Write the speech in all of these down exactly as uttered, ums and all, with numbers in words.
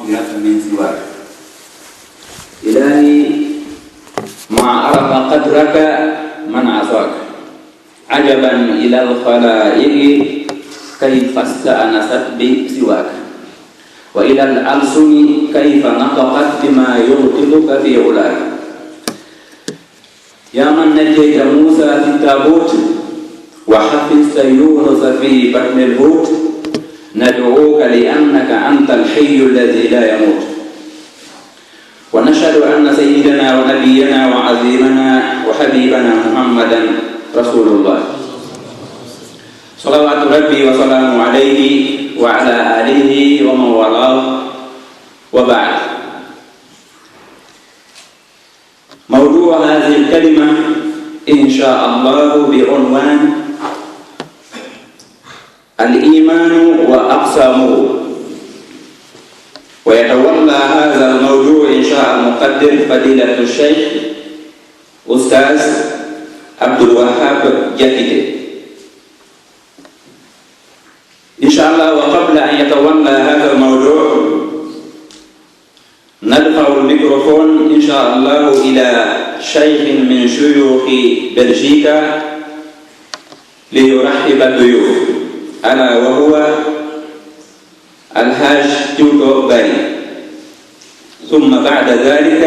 لك من سواك. إلهي ما عرف قدرك من عصاك. عجبا إلى الخلائق كيف استأنست بسواك، وإلى الألسن كيف نطقت بما يغضبك في علاك. يا من نجيت موسى في التابوت وحفظت يونس في بطن الحوت، ندعوك لأنك أنت الحي الذي لا يموت. ونشهد أن سيدنا ونبينا وعظيمنا وحبيبنا محمدا رسول الله، صلوات ربي وسلامه عليه وعلى آله ومن والاه، وبعد. موضوع هذه الكلمة إن شاء الله بعنوان الإيمان وأقسامه. ويتولى هذا الموضوع إن شاء المقدر فضيلة الشيخ أستاذ عبد الوهاب جاكيتي. إن شاء الله، وقبل أن يتولى هذا الموضوع، ندفع الميكروفون إن شاء الله إلى شيخ من شيوخ بلجيكا ليرحب الضيوف، ألا وهو الحاج تيوتو باري. ثم بعد ذلك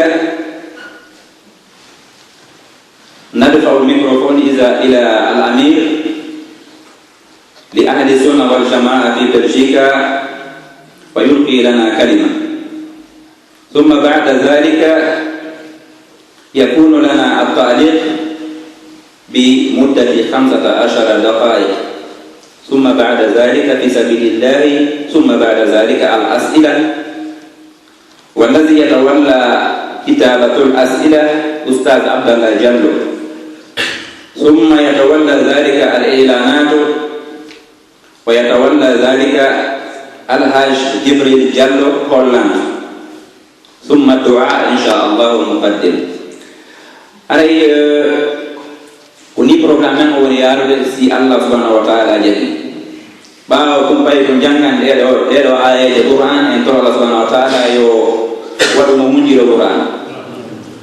ندفع الميكروفون إذا، إلى الأمير لأهل السنة والجماعة في بلجيكا ويلقي لنا كلمة، ثم بعد ذلك يكون لنا التعليق بمدة خمسة عشر دقائق، ثم بعد ذلك في سبيل الله، ثم بعد ذلك الأسئلة، والذي يتولى كتابة الأسئلة أستاذ عبد الله جلو، ثم يتولى ذلك الإعلانات، ويتولى ذلك الحاج جبريل جلو هولندا، ثم الدعاء إن شاء الله المقدم. Aray, eh, ko ni programme men o woni yaarude, si Allah subhanahu wa ta'ala jaɓi. Ɓaawo ɗum, ɓay ko janngan ɗeeɗo, ɗeeɗo aayeeje Qur'an, en toro Allah subhanahu wa ta'ala yo waɗu mo wunjiiɗo Qur'an.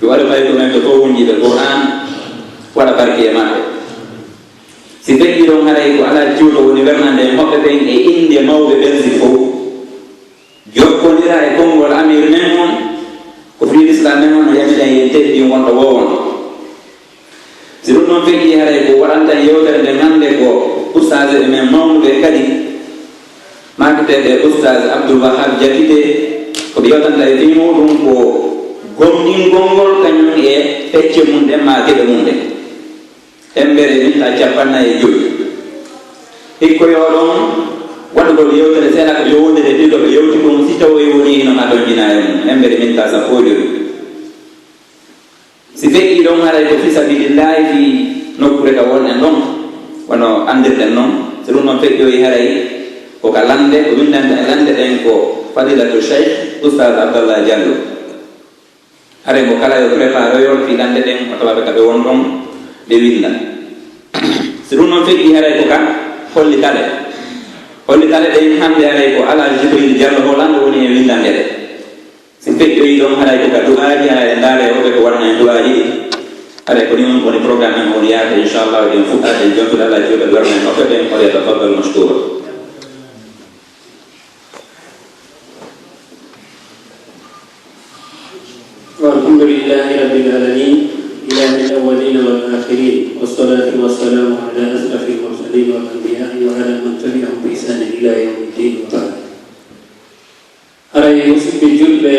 Yo waɗu ɓay ko men ko to wunjiiɓe Qur'an, waɗa barke e maɓɓe. Si feƴƴi ɗon, haray ko Alhaji Tiwɗo woni wernande en hoɓɓe ɓen e innde mawɓe Belgique fof. Jokkondira e konngol amir men on, ko fii Lislaam men on no yamira en teddin wonɗo woo wonɗo. Si ɗum ɗon feƴƴi, haray ko waɗanta yewtere nde ngannde ko ustaaseeɓe men mawnuɓe kadi, maakiteeɓe Ustaas Abdul Wahab Jakite, ko ɓe yewtanta e fii muuɗum ko gomɗingol ngol kañum e pecce mum ɗen maa geɗe mum ɗen. Embere minta cappannayi e jowi. Hikkoyoo ɗon waɗugol yewtere seeɗa ko yowondiri e ɗiɗo ɓe yewti kon, si tawii woni hino ka donjinaa e mum, embere minta sappo e jowi. Si feƴƴii ɗon, haray ko fii sabilillahi, fii nokkuure ka wonɗen ɗon, wano anndirɗen non. Si ɗum non feƴƴoyi, haray ko ka lannde, ko winndanta e lannde ɗen ko Fadilatu Cheikh Oustaz Abdallah Diallo. Haray mo kala yo préparoyol fii lannde ɗen, o tawa ɓe ka ɓe won ɗon, ɓe winnda. Si ɗum non feƴƴii, haray ko ka hollitale. Hollitale ɗen hannde, haray ko Alhaji Jibril Diallo Hollande woni e winndande ɗe. Si feƴƴoyi ɗon, haray ko ka du'aaji, haray en ndaara e hoɓe ko waɗna en du'aaji ɗi. Haray ko ni on woni programme men on yaade, inchallah, en fuɗɗaade en jontude Alhaji Jibril Diallo Hollande, o feɗen, o wiya tafaddal mashkoura. والحمد لله رب العالمين، إله الأولين والآخرين، والصلاة والسلام على أشرف المرسلين والأنبياء وعلى من تبعهم بإحسان إلى يوم الدين، وبعد. Haray, musidɓe julɓe,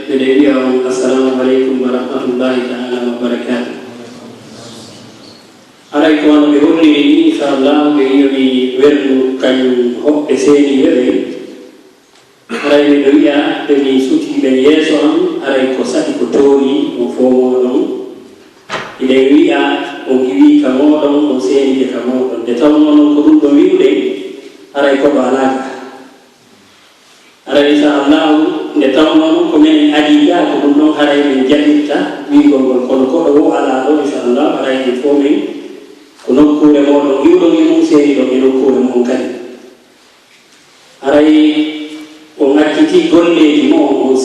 miɗen wi'a on, assalamu aleykum wa rahmatullahi ta'ala wa barakatuh. Haray, ko wano ɓe holliri ni, inchallah, ɓe wi'omi wernu kañum hoɓɓe seeniiɓe ɓen. Haray miɗo wi'a, ɓe mi sutii ɓen yeeso am, haray ko saɗi ko tooñi, on fow mooɗon. Hiɗen wi'a, on iwii ka mooɗon, on seeniike ka mooɗon. Nde tawnoo non ko ɗum ɗon wi'uɗen, haray koɗo alaa ka. Haray, inchallahu, nde tawnoo non ko men adii ka, ko ɗum ɗon haray men jaɓirta wi'ugol ngol. Kono koɗo woo alaa ɗoo, inchallahu, haray en fow men ko nokkuure mooɗon iwɗon e mum, seeniɗon e nokkuure mon kadi. Haray on accitii golleeji mo'on, on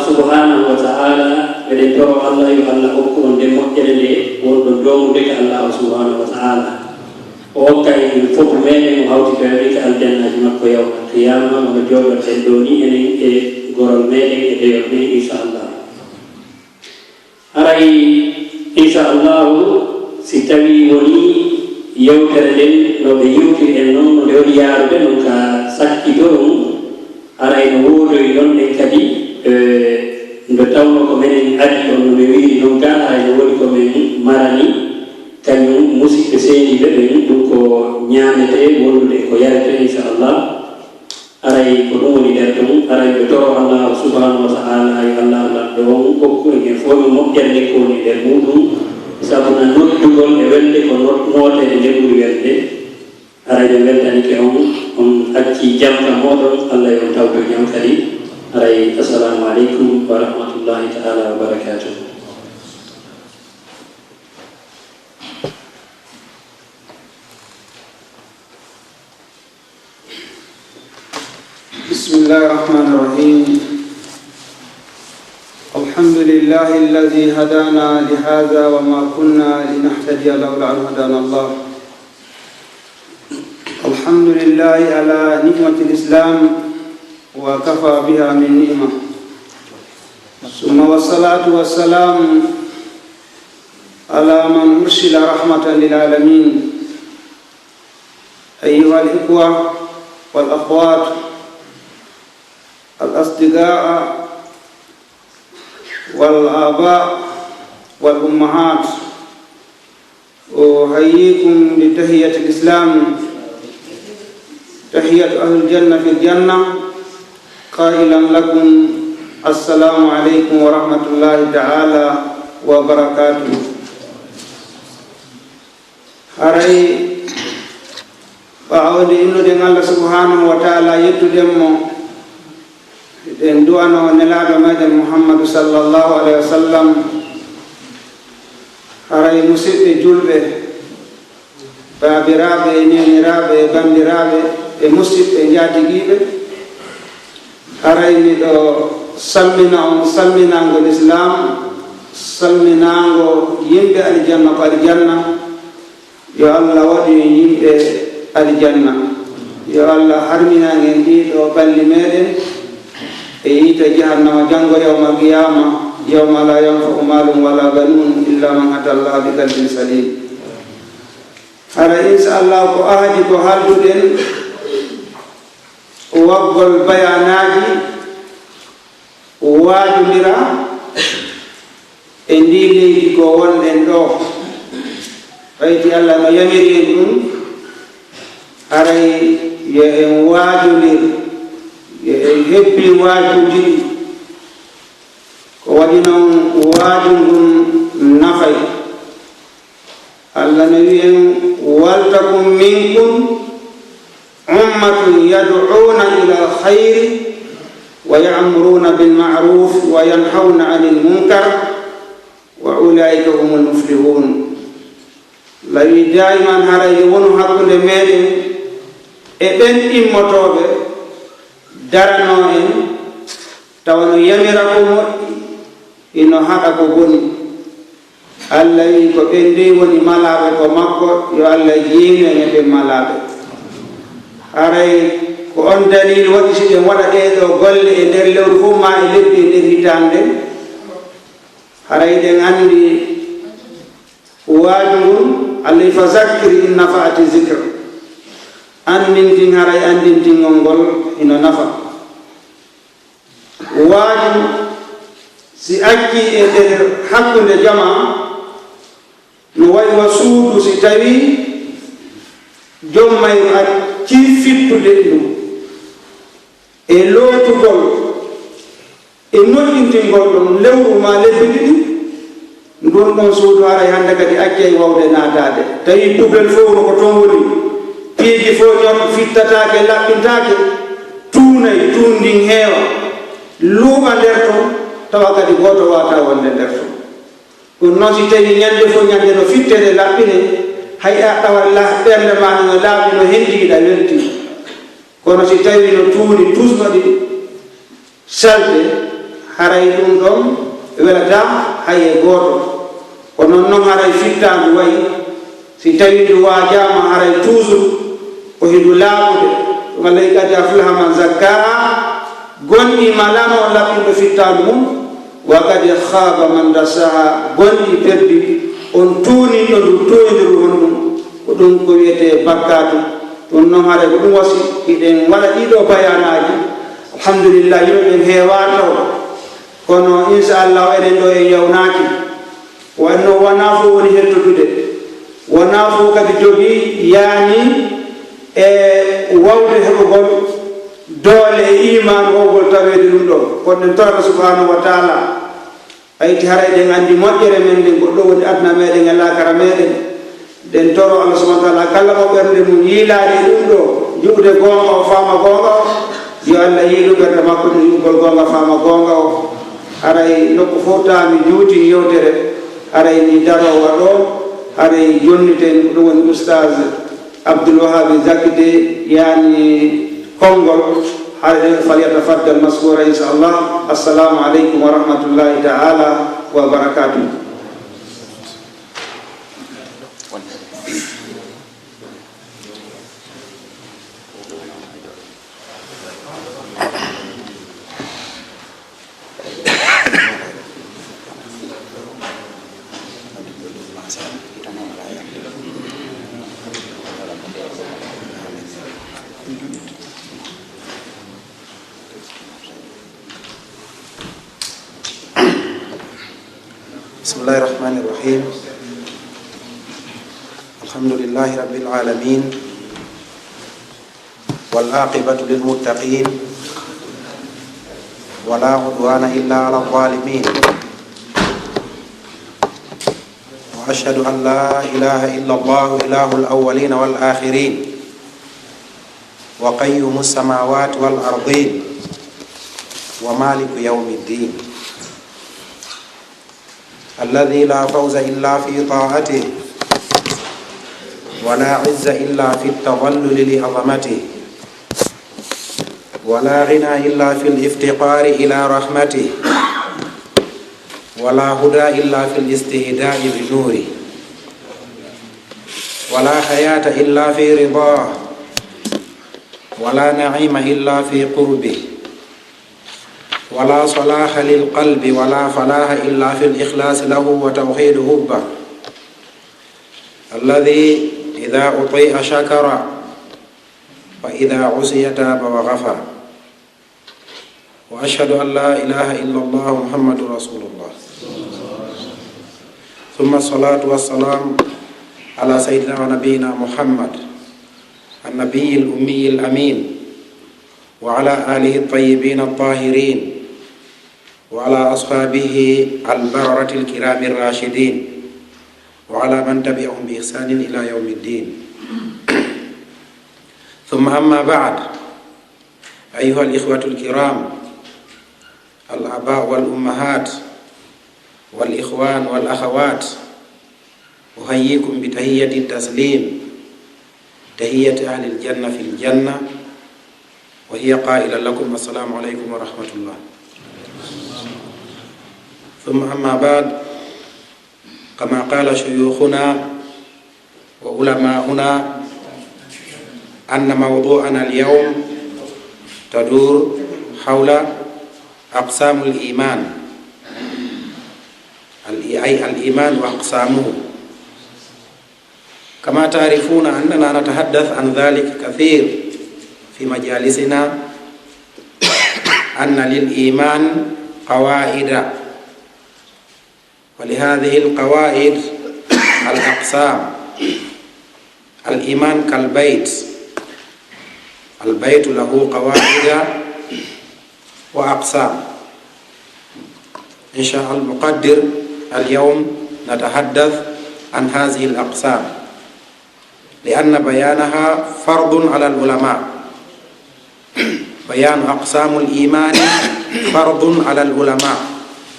Subhanahu wa ta'ala, meɗen toro Allah yo Allah hokku on nde moƴƴere nde wonɗon doomude ka Allah subhanahu wa ta'ala. O okka en fof meɗen, o hawti ko en ka aljannaaji makko yawmal qiyama, wano jooɗoɗen ɗo ni enen e gorol meɗen e deyol men, inchallah. Haray, inchallahu, si tawi woni yewtere nden no ɓe yewtiri en non, no nde woni yaarude non ka sakkito ɗum, haray no woodoyi non ɗen kadi, eh, nde tawno ko menen adi on no ɓe wiiri non ka, haray no woni ko men marani, kañum musiɓɓe seendiiɓe ɓen, ɗum ko ñaametee, wondude ko yaretee, inchallah. Aray ko ɗum woni nder ɗum, aray ɓe toro Allah subhanahu wa ta'ala, yo Allah lanɗo on hokku en fof no moƴƴere nde ko woni nder muɗum, sabu na noddugol e welde ko not-, nooteede nde ɓuri welde. Aray ɓe weltanike on, on acci jam ka mooɗon, Allah yo on tawto jam kadi. Aray, assalamu aleykum wa rahmatullahi ta'ala wa barakatuh. بسم الله الرحمن الرحيم. الحمد لله الذي هدانا لهذا وما كنا لنهتدي لولا أن هدانا الله. الحمد لله على نعمة الإسلام وكفى بها من نعمة. ثم والصلاة والسلام على من أرسل رحمة للعالمين. أيها الإخوة والأخوات، الأصدقاء والآباء والأمهات، أحييكم بتحية الإسلام، تحية أهل الجنة في الجنة، قائلا لكم: السلام عليكم ورحمة الله تعالى وبركاته. Haray ɓaawo nde innuɗen Allah subhanahu wa ta'ala, yettuden mo, eɗen du'ano nelaaɗo meɗen Muhammadu sallallahu alayhi wa sallam. Haray musiɓɓe julɓe, baabiraaɓe e neeniraaɓe e banndiraaɓe e musiɓɓe njaatigiiɓe, haray miɗo salmina on salminaango Lislaam, salminaango yimɓe aljanna ko aljanna. Yo Allah waɗu en yimɓe aljanna. Yo Allah harminan en ɗiɗo ɓalli meɗen e yiite jahannama janngo yawmal qiyama, yawma la yanfa'u malun wala banun illa man ata Allah bi qalbin salim. Hara, inchallah, ko ahdi ko haalduɗen, waggol bayanaaji, waajondira e ndi leydi ko wonɗen ɗo. Ɓayti Allah no yamiri en ɗum, haray yo en waajondir, yo en hebbin waajuuji ɗi. Ko waɗi noon waaju ngun nafay. Allah no wi'en: "Waltakun minkum ummatun yad'una ilal khayri wa ya'muruna bil ma'ruf wa yanhawna anil munkar wa ulaika humul muflihun." Allah wi daiman haray yo wonu hakkunde meɗen e ɓen immotooɓe darano en, tawa no yamira ko moƴƴi, ino haɗa ko boni. Allah wi ko ɓen dey woni malaaɓe ko makko, yo Allah jeynu en e ɓen malaaɓe. Haray ko on dalil waɗi si ɗen waɗa ɗee ɗoo golle e nder lewru fof maa e lebbi e nder hitaande nden. Haray ɗen anndi waaju ngun, Allah wi: "Fa zakkir in nafa'ati zikr." Anndintin, haray anndintingol ngol ino nafa. Waaju si accii e nder hakkunde jamaa, no wayi wa suudu si tawii joom mayru accii fittude ndu e lootugol e moƴƴintingol ɗum lewru maa lebbi ɗiɗi, ndun ɗon suudu haray hannde kadi accay wawde naataade. Tawi poubelle fof no ko toon woni, piiji fof ñor fittataake, laɓɓintaake, tuunay, tuun ndin heewa, luuɓa nder ton, tawa kadi gooto waawataa wonde nder ton. Ɗum noon, si tawii ñannde fof ñannde no fittete, laɓɓine, hay a tawat la-, ɓernde maa no laaɓi, no hendi, hiɗa weltii. Kono si tawii no tuuni, tusno ɗi, salde, Haray ɗum ɗon welataa hay e gooto. Ko non non haray fittaandu wayi, si tawii ndu waajaama haray toujours ko hindu laaɓude. Ɗum Alla wi'i, "Qad aflaha man zakkaaha", gonɗii malaama on laɓɓinɗo fittaandu mum, "wa qad khaaba man dassaaha", gonɗii perdi on tuuninɗo ndu tuunindiru honɗum. Ko ɗum ko wi'etee bakkaatu. Ɗum non haray ko ɗum wasi hiɗen waɗa ɗii ɗoo bayaanaaji. Alhamdulillah, yimɓe ɓen heewaano. Kono, inshallah, eɗen ɗoo en yawnaaki. Wanno wanaa fof woni hettodude. Wanaa fof kadi jogii yaani e wawde heɓugol doole e iimaan wawgol taweede ɗum ɗoo. Kono ɗen torata subhanahu wa taala. Ayti haray ɗen anndi moƴƴere men nden, ko ɗo woni aduna meɗen e laakara meɗen. Ɗen toro Allah subhanahu wa taala, kala mo ɓernde mum yiilaade e ɗum ɗo, yi'ude goonga o, faama goonga o, yo Allah yiilu ɓernde makko ɗum yi'ugol goonga, faama goonga o. Haray nokku fof taa mi juuti yewtere, haray mi daroowa ɗo, haray jonniten ko ɗum woni Oustaz Abdoul Wahab Zaki de, yaani konngol, haray ɗen falyatafaddal mashkura, inshallah. Assalamu aleykum wa rahmatullahi ta'ala wa barakatuh. بسم الله الرحمن الرحيم. الحمد لله رب العالمين، والعاقبة للمتقين، ولا عدوان إلا على الظالمين، وأشهد أن لا إله إلا الله إله الأولين والآخرين، وقيوم السماوات والأرضين، ومالك يوم الدين، الذي لا فوز إلا في طاعته، ولا عز إلا في التذلل لعظمته، ولا غنى إلا في الافتقار إلى رحمته، ولا هدى إلا في الاستهداء بنوره، ولا حياة إلا في رضاه، ولا نعيم إلا في قربه، ولا صلاح للقلب ولا فلاح إلا في الإخلاص له وتوحيد حبه، الذي إذا أطيع شكر وإذا عصي تاب وغفر. وأشهد أن لا إله إلا الله محمد رسول الله. ثم الصلاة والسلام على سيدنا ونبينا محمد النبي الأمي الأمين وعلى آله الطيبين الطاهرين وعلى أصحابه البررة الكرام الراشدين وعلى من تبعهم بإحسان إلى يوم الدين. ثم أما بعد، أيها الإخوة الكرام، الآباء والأمهات والإخوان والأخوات، أحييكم بتحية التسليم، تحية أهل الجنة في الجنة، وهي قائلة لكم: السلام عليكم ورحمة الله. ثم أما بعد، كما قال شيوخنا وعلماؤنا أن موضوعنا اليوم تدور حول أقسام الإيمان، أي الإيمان وأقسامه. كما تعرفون أننا نتحدث عن ذلك كثير في مجالسنا، أن للإيمان قواعد، ولهذه القواعد الأقسام. الإيمان كالبيت، البيت له قواعد وأقسام. إن شاء المقدر اليوم نتحدث عن هذه الأقسام، لأن بيانها فرض على العلماء. بيان أقسام الإيمان فرض على العلماء،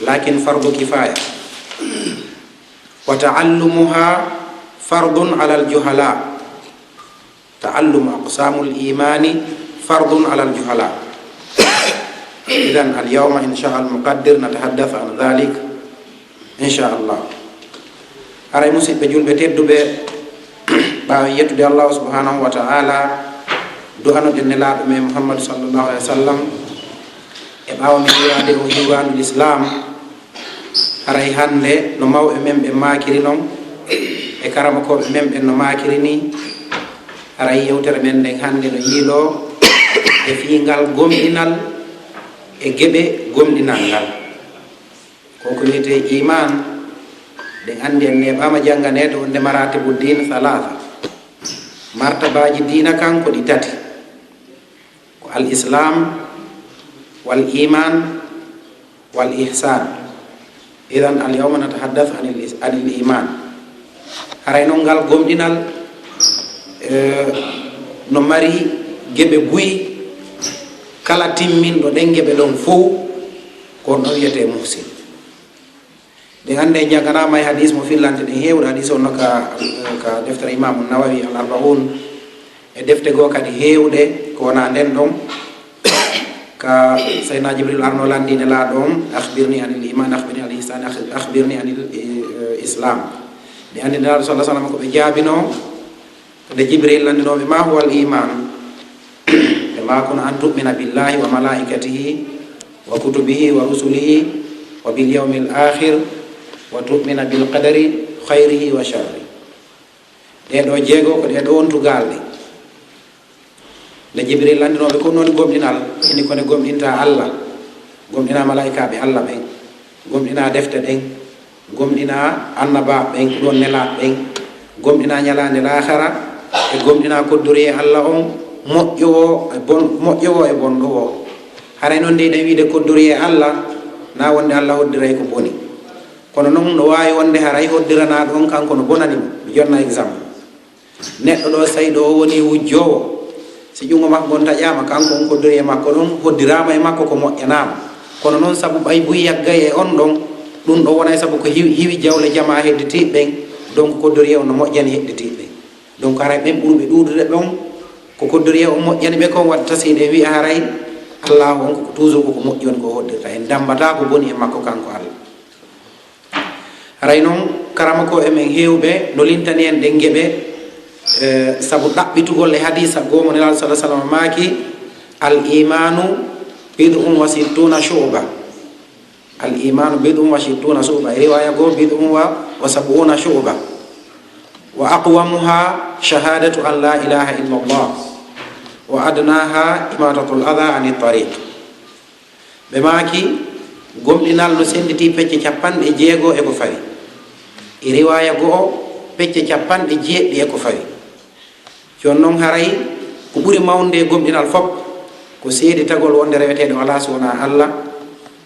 لكن فرض كفاية، وتعلمها فرض على الجهلاء. تعلم أقسام الإيمان فرض على الجهلاء. Idan, al yawma, insha al muqaddir, natahaddath an dhalik, insha Allah. Haray, musiɓɓe julɓe tedduɓe, ɓaawo yettude Allahu subhanahu wa ta'ala, du'anoɗen Nelaaɗo men Muhammad sallallahu alaihi wasallam, e ɓaawo men yiwaade o hiwaandu Lislaam, haray hannde no mawɓe men ɓe maakiri non, e karamokooɓe men ɓen no maakiri ni, haray yewtere men nden hannde no yiiloo e fii ngal gomɗinal e geɓe gomɗinal ngal. Ko ko wiyetee iman, ɗen anndi en neeɓaama jannganeede wonde maratibu din thalatha. Martabaaji diina kan ko ɗi tati. Ko al islam, wal iman, wal ihsan. Idan, al yawma natahaddath anil is-, anil iman. Haray non ngal gomɗinal, eh, no mari geɓe buy, kala timminɗo ɗen geɓe ɗon fow, ko on ɗon wiyetee muhsin. Ɗen anndi en jannganaama e hadis mo fillante ɗen heewɗe, hadis on no ka, ka deftere Imaamu Nawawi, Al Arbaun, e defte goo kadi heewɗe ko wonaa nden ɗon, ka Sayyidina Jibril arno lanndii Nelaaɗo on, "Akhbirni anil iman, akhbirni anil ihsan, akh-, akhbirni anil, eh, islam." Ɗen anndi Nelaaɗo sallallahu alaihi wasallam ko ɓe jaabinoo, nde Jibril lanndinoo ɓe, "Ma huwa al iman?" Ɓe maakuno, "An tu'mina billahi wa malaikatihi wa kutubihi wa rusulihi wa bil yawmil akhir wa tu'mina bil qadari khayrihi wa sharrihi." Ɗee ɗoo jeego ko ɗee ɗoo wontugaalɗe. Nde Jibril lanndinoo ɓe ko non gomɗinal, ɓe inni ko nde gomɗinta Allah, gomɗina malaa'ikaaɓe Allah ɓen, gomɗina defte ɗen, gomɗina annabaaɓe ɓen, ko ɗon nelaaɓe ɓen, gomɗina ñalaande laahara, e gomɗina koddoriyee Allah on, moƴƴo woo e bon-, moƴƴo woo e bonɗo woo. Haray non nde hiɗen wiide koddoriyee Allah, na wonde Allah hoddiray ko boni. Kono non no waawi wonde haray hoddiranaaɗo on kanko no bonani mo. Mi jonna exemple. Neɗɗo ɗoo, so tawi ɗoo o wonii wujjoowo, si junngo makko ngon taƴaama, kanko on koddoriyee makko ɗon hoddiraama e makko ko moƴƴanaama. Kono non sabu ɓay buy yaggay e on ɗon, ɗun ɗon wonay sabu ko hiwi, hiwi jawle jamaa hedditiiɓe ɓen, donc koddoriyee on no moƴƴani hedditiiɓe ɓen. Donc haray ɓen ɓurɓe ɗuuɗude ɓen, ko koddoriyee on moƴƴani ɓe kon, waɗata si hiɗen wi'a haray Allaahu on ko toujours ko ko moƴƴi woni ko o hoddirta. En dammbataa ko boni e makko kanko Allah. Haray non, karamokooɓe men heewɓe no lintani en ɗen geɓe, eh, sabu ɗaɓɓitugol e hadiisa goo mo Nelaaɗo sallallahu alaihi wasallam maaki, "Al imanu bid'un wa sittuna shu'ba." "Al imanu bid'un wa sittuna shu'ba." E riwaaya goo, "Bid'un wa, wa sab'una shu'ba. Wa aqwamuha shahadatu an la ilaha illa Allah. Wa adnaha imatatul adha anit tariq." Ɓe maaki, gomɗinal no sennditii pecce capanɗe jeego e ko fawi. E riwaaya go'o, pecce capanɗe jeeɗiɗi e ko fawi. Jooni non haray, ko ɓuri mawnde e gomɗinal fof, ko seeditagol wonde reweteeɗo alaa so wonaa Allah.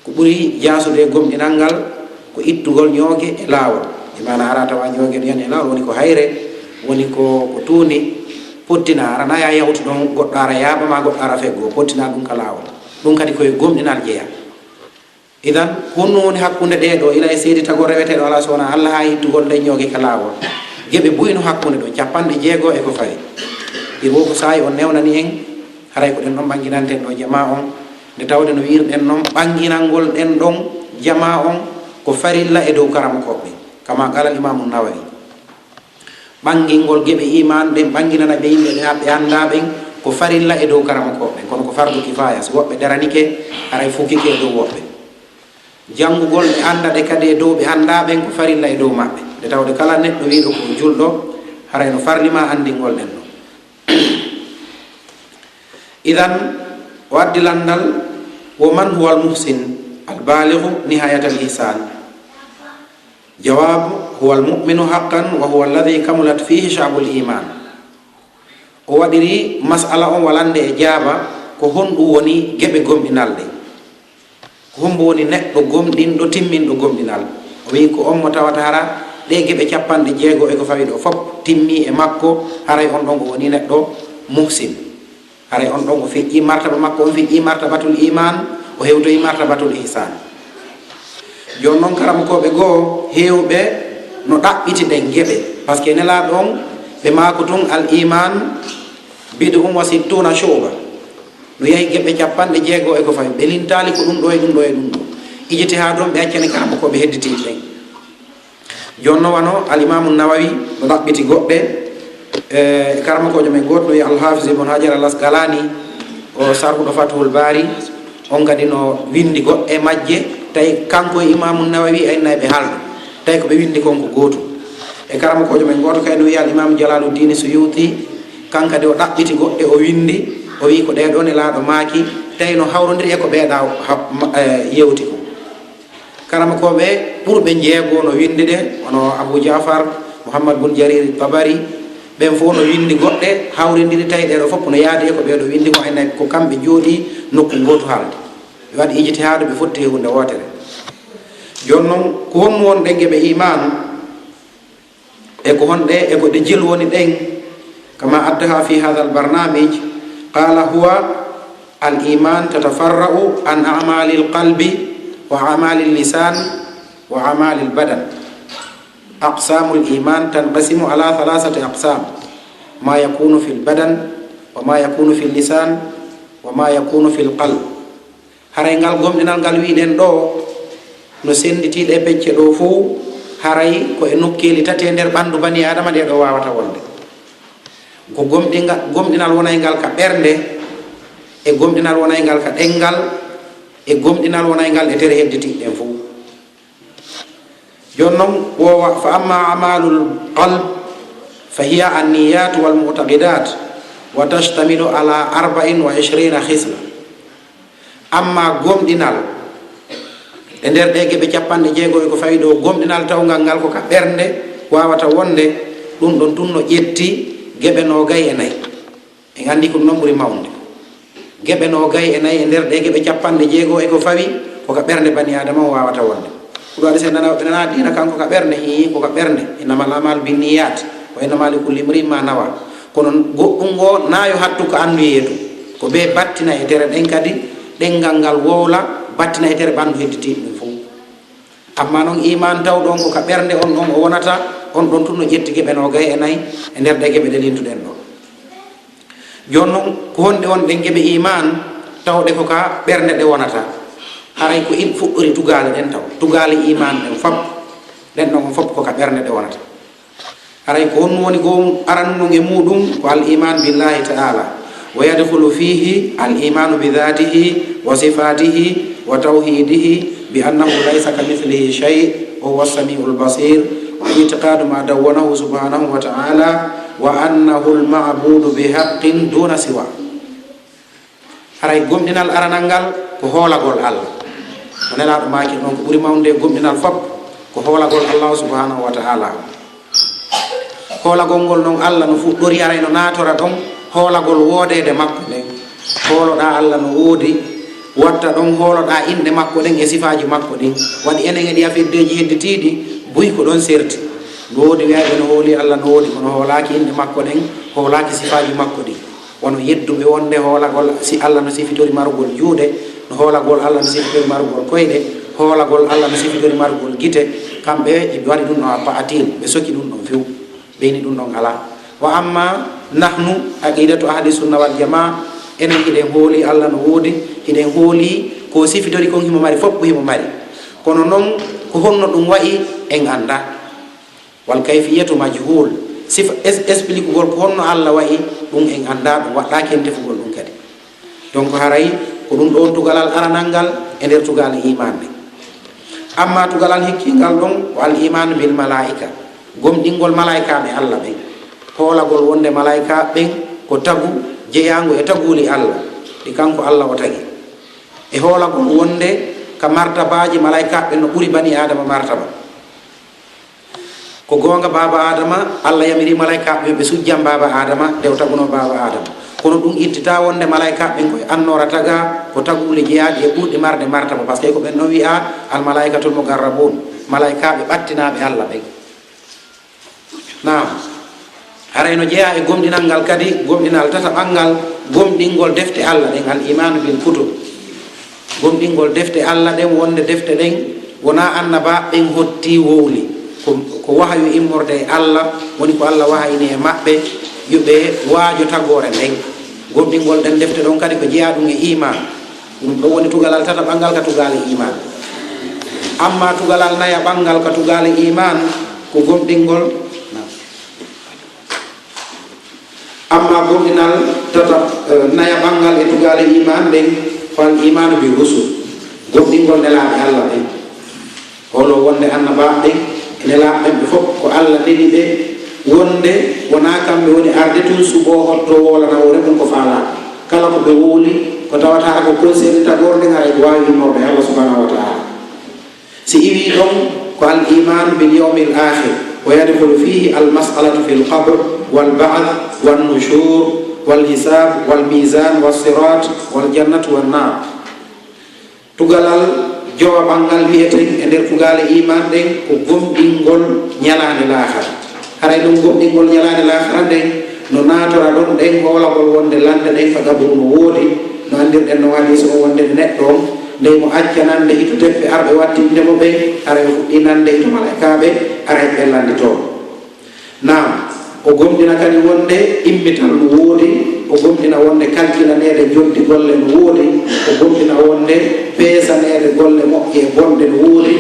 Ko ɓuri jaasude e gomɗinal ngal, ko ittugol ñooge e laawol. E maana, hara tawa ñooge ɗen e laawol, woni ko hayre, woni ko, ko tuundi, pottina, hara na ya yawtu ɗon, goɗɗo ara yaaɓa ma, goɗɗo ara feggo, pottina ɗum ka laawol. Ɗum kadi ko e gomɗinal jeyaa. Idan, honno woni hakkunde ɗee ɗoo, ila e seeditagol reweteeɗo alaa so wonaa Allah, haa ittugol ɗen ñooge ka laawol? Geɓe buy no hakkunde ɗon, capanɗe jeego e ko fawi. Ɗi wo ko saa'i on newnani en, haray ko ɗen ɗon ɓannginanten ɗoo jamaa on, nde tawde no wi'irɗen non, ɓannginangol ɗen ɗon jamaa on ko farilla e dow karamokooɓe ɓen, kama qala al Imaamu Nawawi. Ɓanngingol geɓe iman ɗen, ɓannginana ɓe yimɓe ɓe, ɓe anndaa ɓen, ko farilla e dow karamokooɓe ɓen, kono ko fardu kifaaya. Si woɓɓe daranike, haray fukkike e dow woɓɓe. Janngugol ɓe annda ɗe kadi e dow ɓe anndaa ɓen, ko farilla e dow maɓɓe. Nde tawde kala neɗɗo wi'uɗo ko julɗo, haray no farli ma anndingol ɗen ɗon. Idan, o addi lanndal, wo man huwa al muhsin al balighu nihayat al ihsan? Jawab, huwa al mu'minu haqqan wa huwa alladhi kamulat fihi shu'abul iman. O waɗiri mas'ala on walande e jaaba, ko honɗum woni geɓe gomɗinal ɗen? Ko hombo woni neɗɗo gomɗinɗo, timminɗo gomɗinal? O wi'i, ko on mo tawata hara ɗee geɓe capanɗe jeego e ko fawi ɗoo fof timmii e makko, haray on ɗon o woni neɗɗo muhsin. Haray on ɗon o feƴƴii martaba makko, on feƴƴii martabatul iman, o hewtoyi martabatul ihsan. Jooni non, karamokooɓe goo heewɓe no ɗaɓɓiti ɗen geɓe, parce que Nelaaɗo on, ɓe maako tun, al iman bid'un wa sittuna shu'ba. No yahi geɓe capanɗe jeego e ko fawi, ɓe lintaali ko ɗum ɗo e ɗum ɗo e ɗum ɗo. Ijtihaad on ɓe accani karamokooɓe hedditiiɓe ɓen. Jooni non wano Al Imaamu Nawawi no ɗaɓɓiti goɗɗe, e karamokoojo men gooto no wiya Al Hafiz Ibn Hajar Al Asqalani, o sarhuɗo Fathul Bari, on kadi no winndi goɗɗe majje, tawi kanko e Imaamu Nawawi aynay ɓe haalda, tawi ko ɓe winndi kon ko gootum. E karamokoojo men gooto kadi no wiya Al Imaamu Jalaluddin Suyuti, kan kadi o ɗaɓɓiti goɗɗe o winndi, o wi'i ko ɗee ɗoo Nelaaɗo maaki, tawi no hawrondiri e ko ɓee ɗaa ha-, ma-, e, yewti ko. Karamokooɓe ɓurɓe jeego no winndi ɗe, hono Abu Ja'far Muhammad bun Jarir Tabari, ɓen fof no winndi goɗɗe hawrindiri, tawi ɗee ɗoo fof no yaadi e ko ɓee ɗoo winndi ko, aynay ko kamɓe jooɗii nokku gootu haalde. Ɓe waɗi ijtihaadu, ɓe fotti e huunde wootere. Jooni non, ko honno wonɗen geɓe iman? E ko honɗe, e ko ɗe jelu woni ɗen? Kama addaha fi hadha al-barnamij, qala huwa al-iman tatafarra'u an a'mali al-qalbi wa a'mali al-lisan wa a'mali al-badan. Aqsamu al-iman tanqasimu ala thalathati aqsam, ma yakunu fi al-badan wa ma yakunu fi al-lisan wa ma yakunu fi al-qalb. Haray ngal gomɗinal ngal wi'ɗen ɗoo no sennditi ɗee pecce ɗoo fof, haray ko e nokkeeli tati e nder ɓanndu bani Aadama ɗee ɗoo waawata wonde. Ko gomɗinga-, gomɗinal wonayngal ka ɓernde, e gomɗinal wonayngal ka ɗemngal, e gomɗinal wonayngal e tere hedditiiɗe ɗen fof. Jooni non, wo wa-, fa amma a'malul qalb, fa hiya an-niyyat wal mu'taqidat, wa tashtamilu ala arba'in wa ishrina khisla. Amma gomɗinal, e nder ɗee geɓe capanɗe jeego e ko fawi ɗoo, gomɗinal tawngal ngal ko ka ɓernde waawata wonde, ɗum ɗon tun no ƴetti geɓe noogay e nayi. En anndi ko ɗum ɗon ɓuri mawnde. Geɓe noogay e nayi e nder ɗee geɓe capanɗe jeego e ko fawi, ko ka ɓernde bani Aadama o waawata wonde. Ko ɗum waɗi sen nana, ɓe nana diina kan ko ka ɓernde, hii, ko ka ɓernde. Innamal a'malu binniyat, wa innama likulli imri'in ma nawa. Kono goɗɗum ngo na yo hattu ko anndu yeetu. Ko ɓe battina e tere ɗen kadi, ɗemngal ngal wowla, battina e tere ɓanndu hedditiiɗo ɗum fof. Amma non iman tawɗo on ko ka ɓernde on ɗon o wonata, on ɗon tun no ƴetti geɓe noogay e nayi e nder ɗee geɓe ɗe lintuɗen ɗoo. Jooni non, ko honɗe wonɗen geɓe iman tawɗe ko ka ɓernde ɗe wonata? Haray ko in fuɗɗori tugaale ɗen taw. Tugaale iman ɗen fop, ɗen ɗon fop ko ka ɓernde ɗe wonata. Haray ko honɗum woni goo aranun e muɗum? Ko al iman billahi ta'ala. Wa yadkhulu fihi al imanu bi dhatihi wa sifatihi wa tawhidihi bi annahu laysa kamithlihi shay wa huwa as-sami'ul basir, wa i'tiqadu ma dawwanahu subhanahu wa ta'ala, wa annahu al-ma'budu bi haqqin duna siwa. Haray gomɗinal aranal ngal ko hoolagol Allah. Ko Nelaaɗo maaki non ko ɓuri mawnde e gomɗinal fop ko hoolagol Allah subhanahu wa ta'ala. Hoolagol ngol non Allah no fuɗɗori, haray no naatora ɗon hoolagol woodeede makko nden. Hooloɗaa Allah no woodi, watta ɗon hooloɗaa inɗe makko ɗen e sifaaji makko ɗin. Waɗi enen e ɗi afeddeeji hedditiiɗi, buy ko ɗon serti. No woodi wiyayɓe no hooli Allah no woodi, kono hoolaaki inɗe makko ɗen, hoolaaki sifaaji makko ɗin. Wano yedduɓe wonde hoolagol, si Allah no sifitori marugol juuɗe, no hoolagol Allah no sifitori marugol koyɗe, hoolagol Allah no sifitori marugol gite, kamɓe ɓe waɗi ɗum ɗon a ta'til, ɓe soki ɗum ɗon few, ɓe ni ɗum ɗon alaa. Wa amma nahnu, aqidatu ahli sunna wal jamaa, enen hiɗen hooli Allah no woodi, hiɗen hooli ko sifitori kon himo mari, fof ko himo mari. Kono non, ko honno ɗum wa'i, en anndaa. Wal kayfiyatu majhul. Sifa es-, explikugol ko honno Allah wa'i, ɗum en anndaa, ɗum waɗɗaaki en tefugol ɗum kadi. Donc haray ko ɗum ɗon tugalal aranal ngal e nder tugaale iman ɗen. Amma tugalal hikkingal ɗon ko al iman bil malaika, gomɗingol malaikaaɓe Allah ɓen, hoolagol wonde malaikaaɓe ɓen ko tagu jeyaango e taguuli Allah ɗi kanko Allah o tagi, e hoolagol wonde ka martabaaji malaikaaɓe ɓen no ɓuri bani Aadama martaba. Ko goonga, baaba Aadama, Allah yamiri malaikaaɓe ɓe ɓe sujjan baaba Aadama nde o tagunoo baaba Aadama. Kono ɗum ittitaa wonde malaikaaɓe ɓen ko e annoora tagaa, ko taguuli jeyaaɗi e ɓurɗi marde martaba, parce que ko ɓen ɗon wi'a al malaikatul muqarrabun, malaikaaɓe ɓattinaaɓe Allah ɓen. Naam. Haray no jeyaa e gomɗinal ngal kadi, gomɗinal tataɓal ngal, gomɗingol defte Allah ɗen, al imanu bil kutub. Gomɗingol defte Allah ɗen, wonde defte ɗen wonaa annabaaɓe ɓen hotti wowli. Ko, ko wahayu immorde e Allah, woni ko Allah wahayini e maɓɓe, yo ɓe waajo tagoore nden. Gomɗingol ɗen defte ɗon kadi ko jeyaa ɗum e iman. Ɗum ɗo woni tugalal tataɓal ngal ka tugaale iman. Amma tugalal nayaɓal ngal ka tugaale iman ko gomɗingol. Amma gomɗinal tata, eh, nayaɓal ngal e tugaale iman ɗen, fal imanu bi rusul. Gomɗingol nelaaɓe Allah ɓen. Holo wonde annabaaɓe ɓen e nelaaɓe ɓen ɓe fof ko Allah neli ɓe, wonde wonaa kamɓe woni arde tun suboo hotto woolana hoore mum ko faalaa. Kala ko ɓe wowli, ko tawata ko conseil tagorde, haray ko waawi immorde Allah subhanahu wa ta'ala. Si iwi ɗon ko al iman bil yawmil akhir, wa yadkhulu fihi al mas'alatu fil qabr wal ba'th wan nushur wal hisab wal mizan was sirat wal jannatu wan nar. Tugalal jowaɓal ngal wi'eten e nder tugaale iman ɗen ko gomɗingol ñalaande laakara. Haray ɗum gomɗingol ñalaande laakara nden no naatora ɗon ɗen hoolagol wonde lande ɗen ka gaburu no woodi, no anndirɗen no hadis o wonde neɗɗo on, ndey mo acca nande hito teppe arɓe wattinde mo ɓen, haray o fuɗɗi nande hito malaykaaɓe, haray ɓe landitoo. Naam, o gomɗina kadi wonde immital no woodi, o gomɗina wonde kalkilaneede joddi golle no woodi, o gomɗina wonde peesaneede golle moƴƴe e bonɗe no woodi,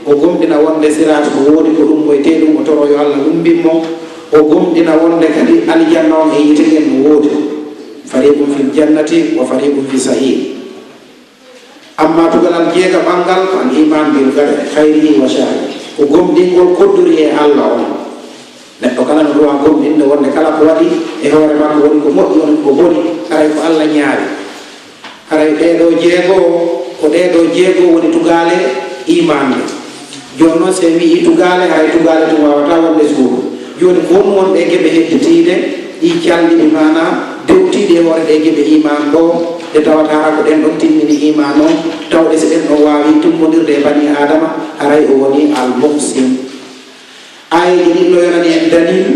o gomɗina wonde siraat no woodi, ko ɗum moytee ɗum, o toroo yo Allah lumbin mo, o gomɗina wonde kadi aljanna on e yiite ngen no woodi. Fariqun fil jannati wa fariqun fi sa'ir. Amma tugalal jeegaɓal ngal ko al iman bil qadari khayrihi wa sharrihi, ko gomɗingol kodduri e Allah on. Neɗɗo kala no ɗowa gomɗinde wonde kala ko waɗi e hoore makko woni ko moƴƴi, woni ko boni, haray ko Allah ñaari. Haray ɗee ɗoo jeego, ko ɗee ɗoo jeego woni tugaale iman ɗe. Jooni non, si en wi'ii tugaale, haray tugaale tun waawataa wonde suudu. Jooni, ko honɗum woni ɗee geɓe hedditiiɗe, ɗii calɗi, bi maanaa dewtiiɗi e hoore ɗee geɓe iman ɗoo, ɗe tawata hara ko ɗen ɗon timmini iman on, tawde si ɗen ɗon waawi timmondirde e banii Aadama, haray o woni al-muhsin. Aayeeji ɗin no yonani en dalil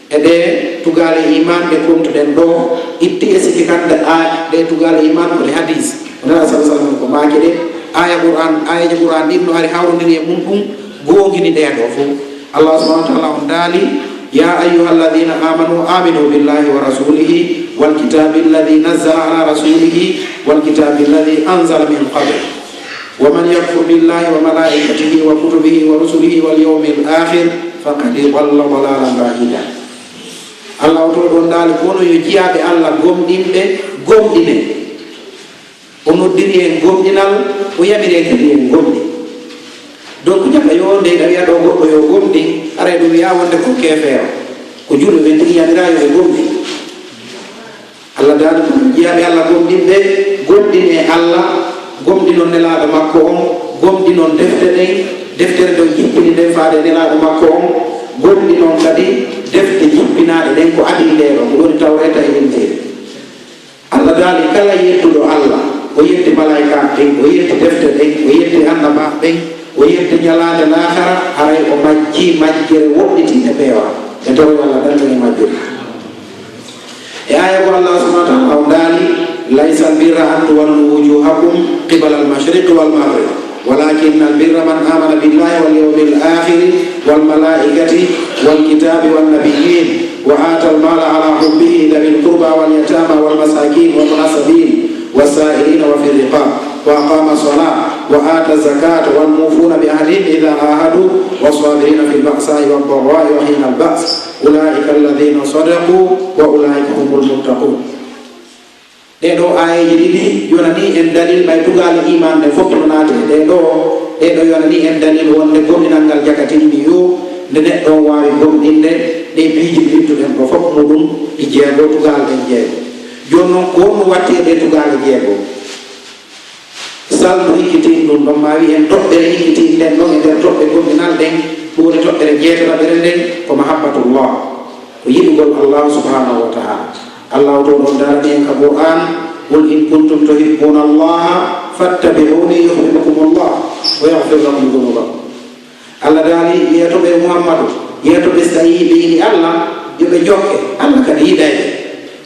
e ɗee tugaale iman ɗe kontuɗen ɗoo, itti e sikki kadi a, ɗee tugaale iman ko ɗe hadis. Nela sallallahu alaihi wasallam ko maaki ɗe, aaya Qur'an, aayeeji Qur'an ɗin no ari hawrondiri e mum ɗum, goongini ɗee ɗoo fof. Allah subhanahu wa ta'ala on daali, "Ya ayyuhalladhina amanu aminu billahi wa rasulihi wal kitabi alladhi nazzala ala rasulihi wal kitabi alladhi anzala min qabl. Wa man yakfur billahi wa malaikatihi wa kutubihi wa rusulihi wal yawmil akhir faqad dhalla dhalalan ba'ida." Allah o to ɗon daali, kono yo jiyaaɓe Allah gomɗinɓe gomɗine. O noddiri en gomɗinal, o yamiri en kadi en gomɗin. Donc, jaka yo nde ina wiya ɗo goɗɗo yo gomɗin, haray ɗum wiya wonde ko keefeero. Ko julɓe ɓen tigi yamira yo ɓe gomɗin. Allah daali ko jiyaaɓe Allah gomɗinɓe, gomɗin e Allah, gomɗinon nelaaɗo makko on, gomɗinon defte ɗen, deftere ɗon jippini nden faade e nelaaɗo makko on, gomɗinon kadi defte jippinaaɗe ɗen ko adii nde ɗo, ko woni Tawreeta e Injiila. Allah daali, kala yedduɗo Allah, o yeddi malaa'ikaaɓe ɓen, o yeddi defte ɗen, o yeddi annabaaɓe ɓen, o yeddi ñalaande laakara, haray o majji majjere woɗɗitiinde peewal. Ɓe toroy Allah, danndu e majjere. E aaya ko Allah subhanahu wa ta'ala o daali, "Laysa al-birra an tuwallu wujuhakum qibala al-mashriqi wal maghrib." ولكن البر من آمن بالله واليوم الآخر والملائكة والكتاب والنبيين وآتى المال على حبه ذوي القربى واليتامى والمساكين وابن السبيل والسائلين وفي الرقاب وأقام الصلاة وآتى الزكاة والموفون بعهدهم إذا عاهدوا والصابرين في البأساء والضراء وحين البأس أولئك الذين صدقوا وأولئك هم المتقون. Ɗee ɗoo aayeeji ɗiɗi yonanii en dalil ɓay tugaale iman ɗen fof no naati e ɗee ɗoo. Ɗee ɗoo yonanii en dalil wonde gomɗinal ngal jakatinii yo nde neɗɗo on waawi gomɗinde ɗee piiji ɗi ittuɗen ɗoo fof muɗum ɗi jeego, tugaale ɗen jeego. Jooni non, ko honɗum watti e ɗee tugaale jeego? Salndu hikkitin ɗum ɗon, ma wi'en toɓɓere hikkitin ɗen ɗon e nder toɓɓe gomɗinal ɗen, ɗum woni toɓɓere jeetataɓere nden, ko mahabbatullah. Ko yiɗugol Allahu subhanahu wa ta'ala. Allahu to ɗon darani en ka Qur'an, "Qul in kuntum tuhibbuna Allaha fattabi'uni yuhbibkumullah wa yaghfir lakum dhunubakum." Allah daali, yeeto ɓe Muhammadu, yeeto ɓe si tawi ɓe yiɗi Allah, yo ɓe jokke, Allah kadi yiɗay ɓe.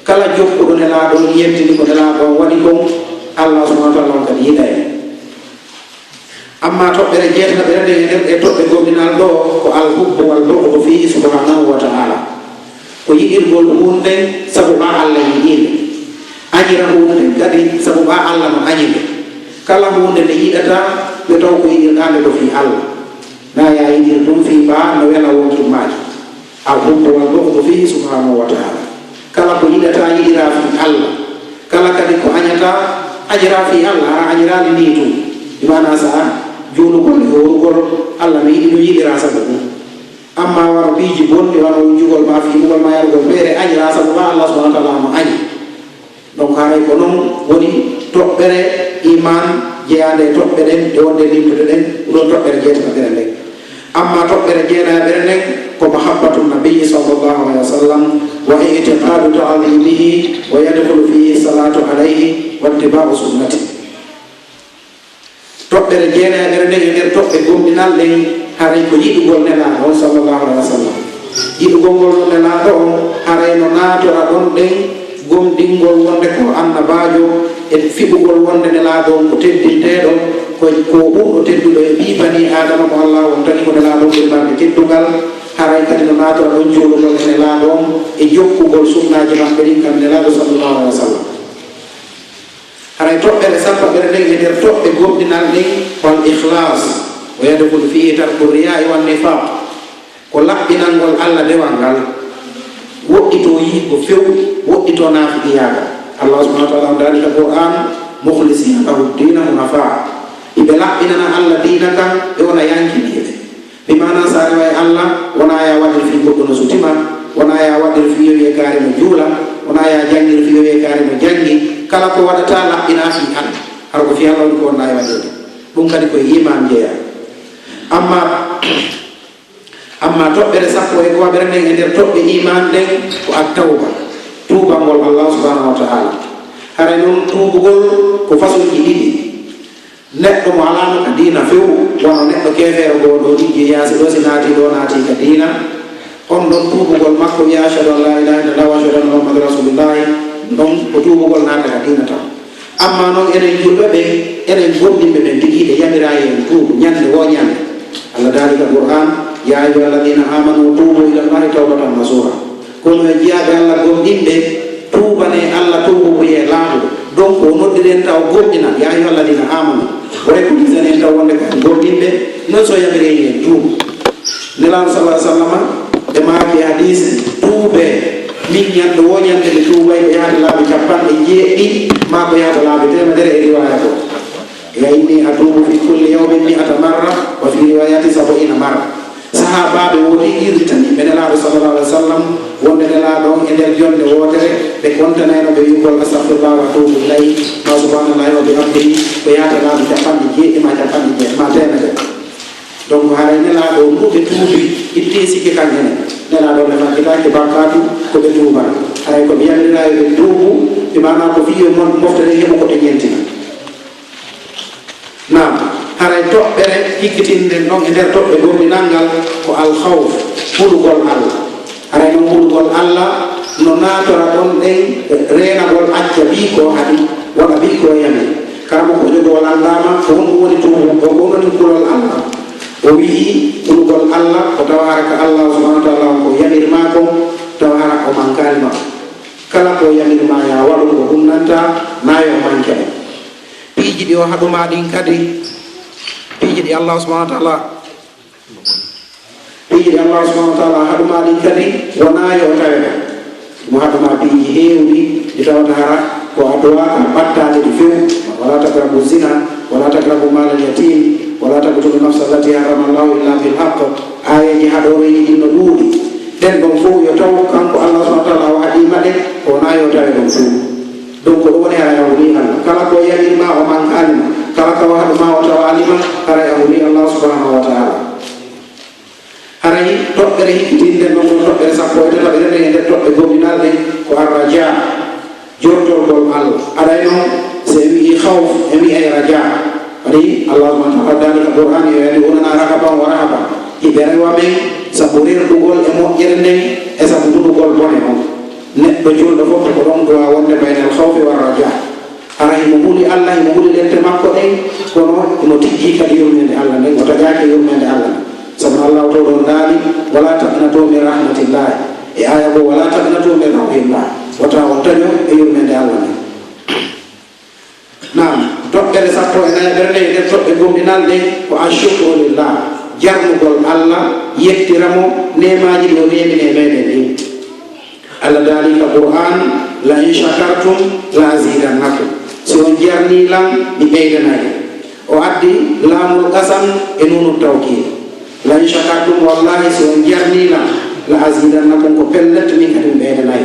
Kala jokkuɗo Nelaaɗo on, yentini ko Nelaaɗo on waɗi kon, Allah subhanahu wa ta'ala on kadi yiɗay ɓe. Amma toɓɓere jeetataɓere nden e nder ɗee toɓɓe gomɗinal ɗoo ko al-hubbu wal bughdu fihi subhanahu wa ta'ala. Ko yiɗirgol huunde sabu maa Allah yiɗi nde. Añira huunde nden kadi sabu ɓaa Alla no añi nde. Kala huunde nde yiɗataa, yo taw ko yiɗirɗaa nde ko fii Alla. Na ya yiɗir ɗum fii ɓaa no wela wonki maaji. Al hubbu wal bughdu fihi subhanahu wa ta'ala. Kala ko yiɗataa yiɗiraa fii Alla. Kala kadi ko añataa añiraa fii Alla, hara añiraali nii tun. Bi maanaa so a juulugol e hoorugol, Alla no yiɗi ɗum yiɗiraa sabu ɗum. Amma wano piiji bonɗi, wano wujjugol maa, fiimugol maa, yarugol feere, añiraa sabu maa Alla subhanahu wa ta'ala no añi. Donc haray ko non woni toɓɓere iman jeyaande e toɓɓe ɗen e wonde limtude ɗen, ɗum ɗon toɓɓere jeetataɓere nden. Amma toɓɓere jeenayaɓere nden ko mahabbatu nabiyyi sallallahu alaihi wa sallam wa i'tiqadu ta'zimihi wa yadkhulu fihi salatu alayhi wa ittiba'u sunnati. Toɓɓere jeenayaɓere nden e nder toɓɓe gomɗinal ɗen, haray ko yiɗugol Nelaaɗo on sallallahu alaihi wa sallam. Yiɗugol ngol Nelaaɗo on, haray no naatora ɗon ɗen gomɗingol wonde ko annabaajo, e fiɓugol wonde Nelaaɗo on ko teddinteeɗo, ko, ko ɓurɗo tedduɗo e ɓii banii Aadama mo Allah on tagi ko Nelaaɗo on ɓuri marde teddungal, haray kadi no naatora ɗon juulugol e Nelaaɗo on e jokkugol sunnaaji maɓɓe ɗin kan Nelaaɗo sallallahu alaihi wa sallam. Haray toɓɓere sappaɓere nden e nder toɓɓe gomɗinal ɗen ko al ikhlas, wa yadkhulu fihi tarku riya'i wan nifaq. Ko laɓɓinangol Alla dewal ngal, woɗɗitoo yi'go few, woɗɗitoo naafiqiyaagal. Allah subhanahu wa ta'ala on daali ka Qur'an, "Mukhlisina lahu ddina hunafa." Iɓe laɓɓinana Alla diina kan, ɓe wona yankiniiɓe. Bi maanaa, so a reway Alla, wonaa yo a waɗir fii goɗɗo no suti ma, wonaa yo a waɗir fii yo wi'e kaari no juula, wonaa yo a janngir fii yo wi'e kaari no janngi. Kala ko waɗataa, laɓɓinaa fii Alla. Hara ko fii Alla woni ko wonnaa yo waɗirde. Ɗum kadi ko e iman jeyaa. Amma, amma toɓɓere sappo e go'aɓere nden e nder toɓɓe iman ɗen ko at-tawba, tuubangol Allah subhanahu wa ta'ala. Haray non tuubugol ko façon ji ɗiɗi. Neɗɗo mo alaano ka diina few, wano neɗɗo keefeero goo ɗoo ɗiggi yaasi ɗoo, si naatii ɗoo, naatii ka diina, on ɗon tuubugol makko, wi'a, "Ashhadu an laa ilaaha illallah wa ashhadu anna Muhammadan rasuulullaah," ɗon ko tuubugol naata ka diina taw. Amma non enen julɓe ɓen, enen gomɗinɓe ɓen tigi, ɓe yamiraayi en tuubu ñande woo ñande. Allah daali ka Qur'aan, "Yaa ayyuhal laziina aamanuu tuubuu ilallaahi tawbatan nasuuha." Kono e jiyaaɓe Alla gomɗinɓe, tuubanee Alla tuubu buyee laaɓuɗo. Donc, o noddiren taw gomɗinal, "Yaa ayyuhal laziina aamanu." O reconnaissane en taw wonde ko en gomɗinɓe, non so yamireeni en tuubu. Nelaaɗo sallallaahu alayhi wa sallam, ɓe maaki e hadiisi, "Tuubee, min ñande woo ñande mi tuubay ko yahata laabi capanɗe jeeɗiɗi, maa ko yahata laabi teemedere e riwaaya goo." "Yaa innii atuubu fii kulli yawmin mi'ata marra, wa fii riwaayatin sab'iina marra." Sahaabaaɓe woni irritani ɓe Nelaaɗo sallallaahu alayhi wa sallam wonde Nelaaɗo on e nder jonnde wootere, ɓe kontanayno ɓe wi'ugol, "Astagfirullaah wa atuubu ilayh," maa "Subhaanallaahi wa bihamdihi," ko yahata laabi capanɗe jeeɗiɗi maa capanɗe jeeɗiɗi maa teemedere. Donc, haray Nelaaɗo on, ndu ɓe tuubi, itti sikke kan enen. Nelaaɗo on ɓe faggitaaki bakkaatu ko ɓe tuubata. Haray ko ɓe yamiraa yo ɓe tuubu, bi maanaa ko fii yo mon-, mofte ɗen heɓu ko ɗe ñentina. Naam, haray toɓɓere hikkitinɗen ɗon e nder toɓɓe gomɗinal ngal ko al khawf, hulugol Alla. Haray non hulugol Alla no naatora ɗon ɗen reenagol acca bii ko haɗi, waɗa bii ko yami. Karamokoojo goo lanndaama ko honɗum woni tuubu, ko honɗum woni kulol Alla. O wi'i hulugol Alla ko tawa hara ka Allah subhaanahu wa ta'aala on ko yamir maa kon, tawa hara o mankaali ma. Kala ko yamir maa yo a waɗu ko ɗum nanta, naa yo o manke ma. Piiji ɗi o haɗu maa ɗin kadi, piiji ɗi Allah subhaanahu wa ta'aala, piiji ɗi Allah subhaanahu wa ta'aala haɗu maa ɗin kadi, wonaa yo o tawe ma. Mo haɗu maa piiji heewɗi ɗi tawata hara ko a duwaaka ɓattaade ɗi few. Wala taqrabu zina, wala taqrabu maalal yatim, wala taqtulu nafsa allati harrama Allahu illa bil haqq. Aayeeji haɗooreeji ɗin no ɗuuɗi. Ɗen ɗon fow yo taw kanko Allah subhaanahu wa ta'aala o haɗii ma ɗe, ko wonaa yo tawe ɗon fow. Donc, ko ɗum woni haray a hulii Alla. Kala ko yamir maa o mankaali ma, kala ko haɗu maa o tawaali ma, haray a hulii Allah subhaanahu wa ta'aala. Haray toɓɓere hikkitinɗen ɗon, ɗon toɓɓere sappo e tataɓere nden e nder toɓɓe gomɗinal ɗen ko ar-rajaa, jortorgol Alla. Haray non, si en wi'ii khawf, en wi'ay rajaa. Waɗi Allah subhaanahu wa ta'aala daali ka Qur'aan, "Yud'uunanaa raghaban wa rahaban." Hiɓe rewa men sabu rerɗugol e moƴƴere nden e sabu hulugol bone on. Neɗɗo julɗo fof ko ɗon duwaa wonde baynal khawfi war rajaa. Hara himo huli Alla, himo huli lepte makko ɗen, kono himo tijjii kadi yurmeende Alla nden, o taƴaaki e yurmeende Alla nden. Sabu no Allah to ɗon daali, "Walaa taqnatuu min rahmatillaahi." E aaya goo, "Walaa taqnatuu min rawhillaah." Wota on taƴo e yurmeende Alla nden. Toɓɓere sappo e nayaɓere nde e nder toɓɓe gomɗinal ɗen ko ashukru lillah, jarnugol Allah, yettira mo neemaaji ɗi o neemini e meɗen ɗin. Allah daali ka Qur'an, "La in shakartum la azidannakum." Si on jarnii lan, mi ɓeydanay. O addi laamul qasam e nuunu tawkiid. "La in shakartum," wallahi, si on jarnii lan, "la azidannakum," ko pellet, min kadi mi ɓeydanay.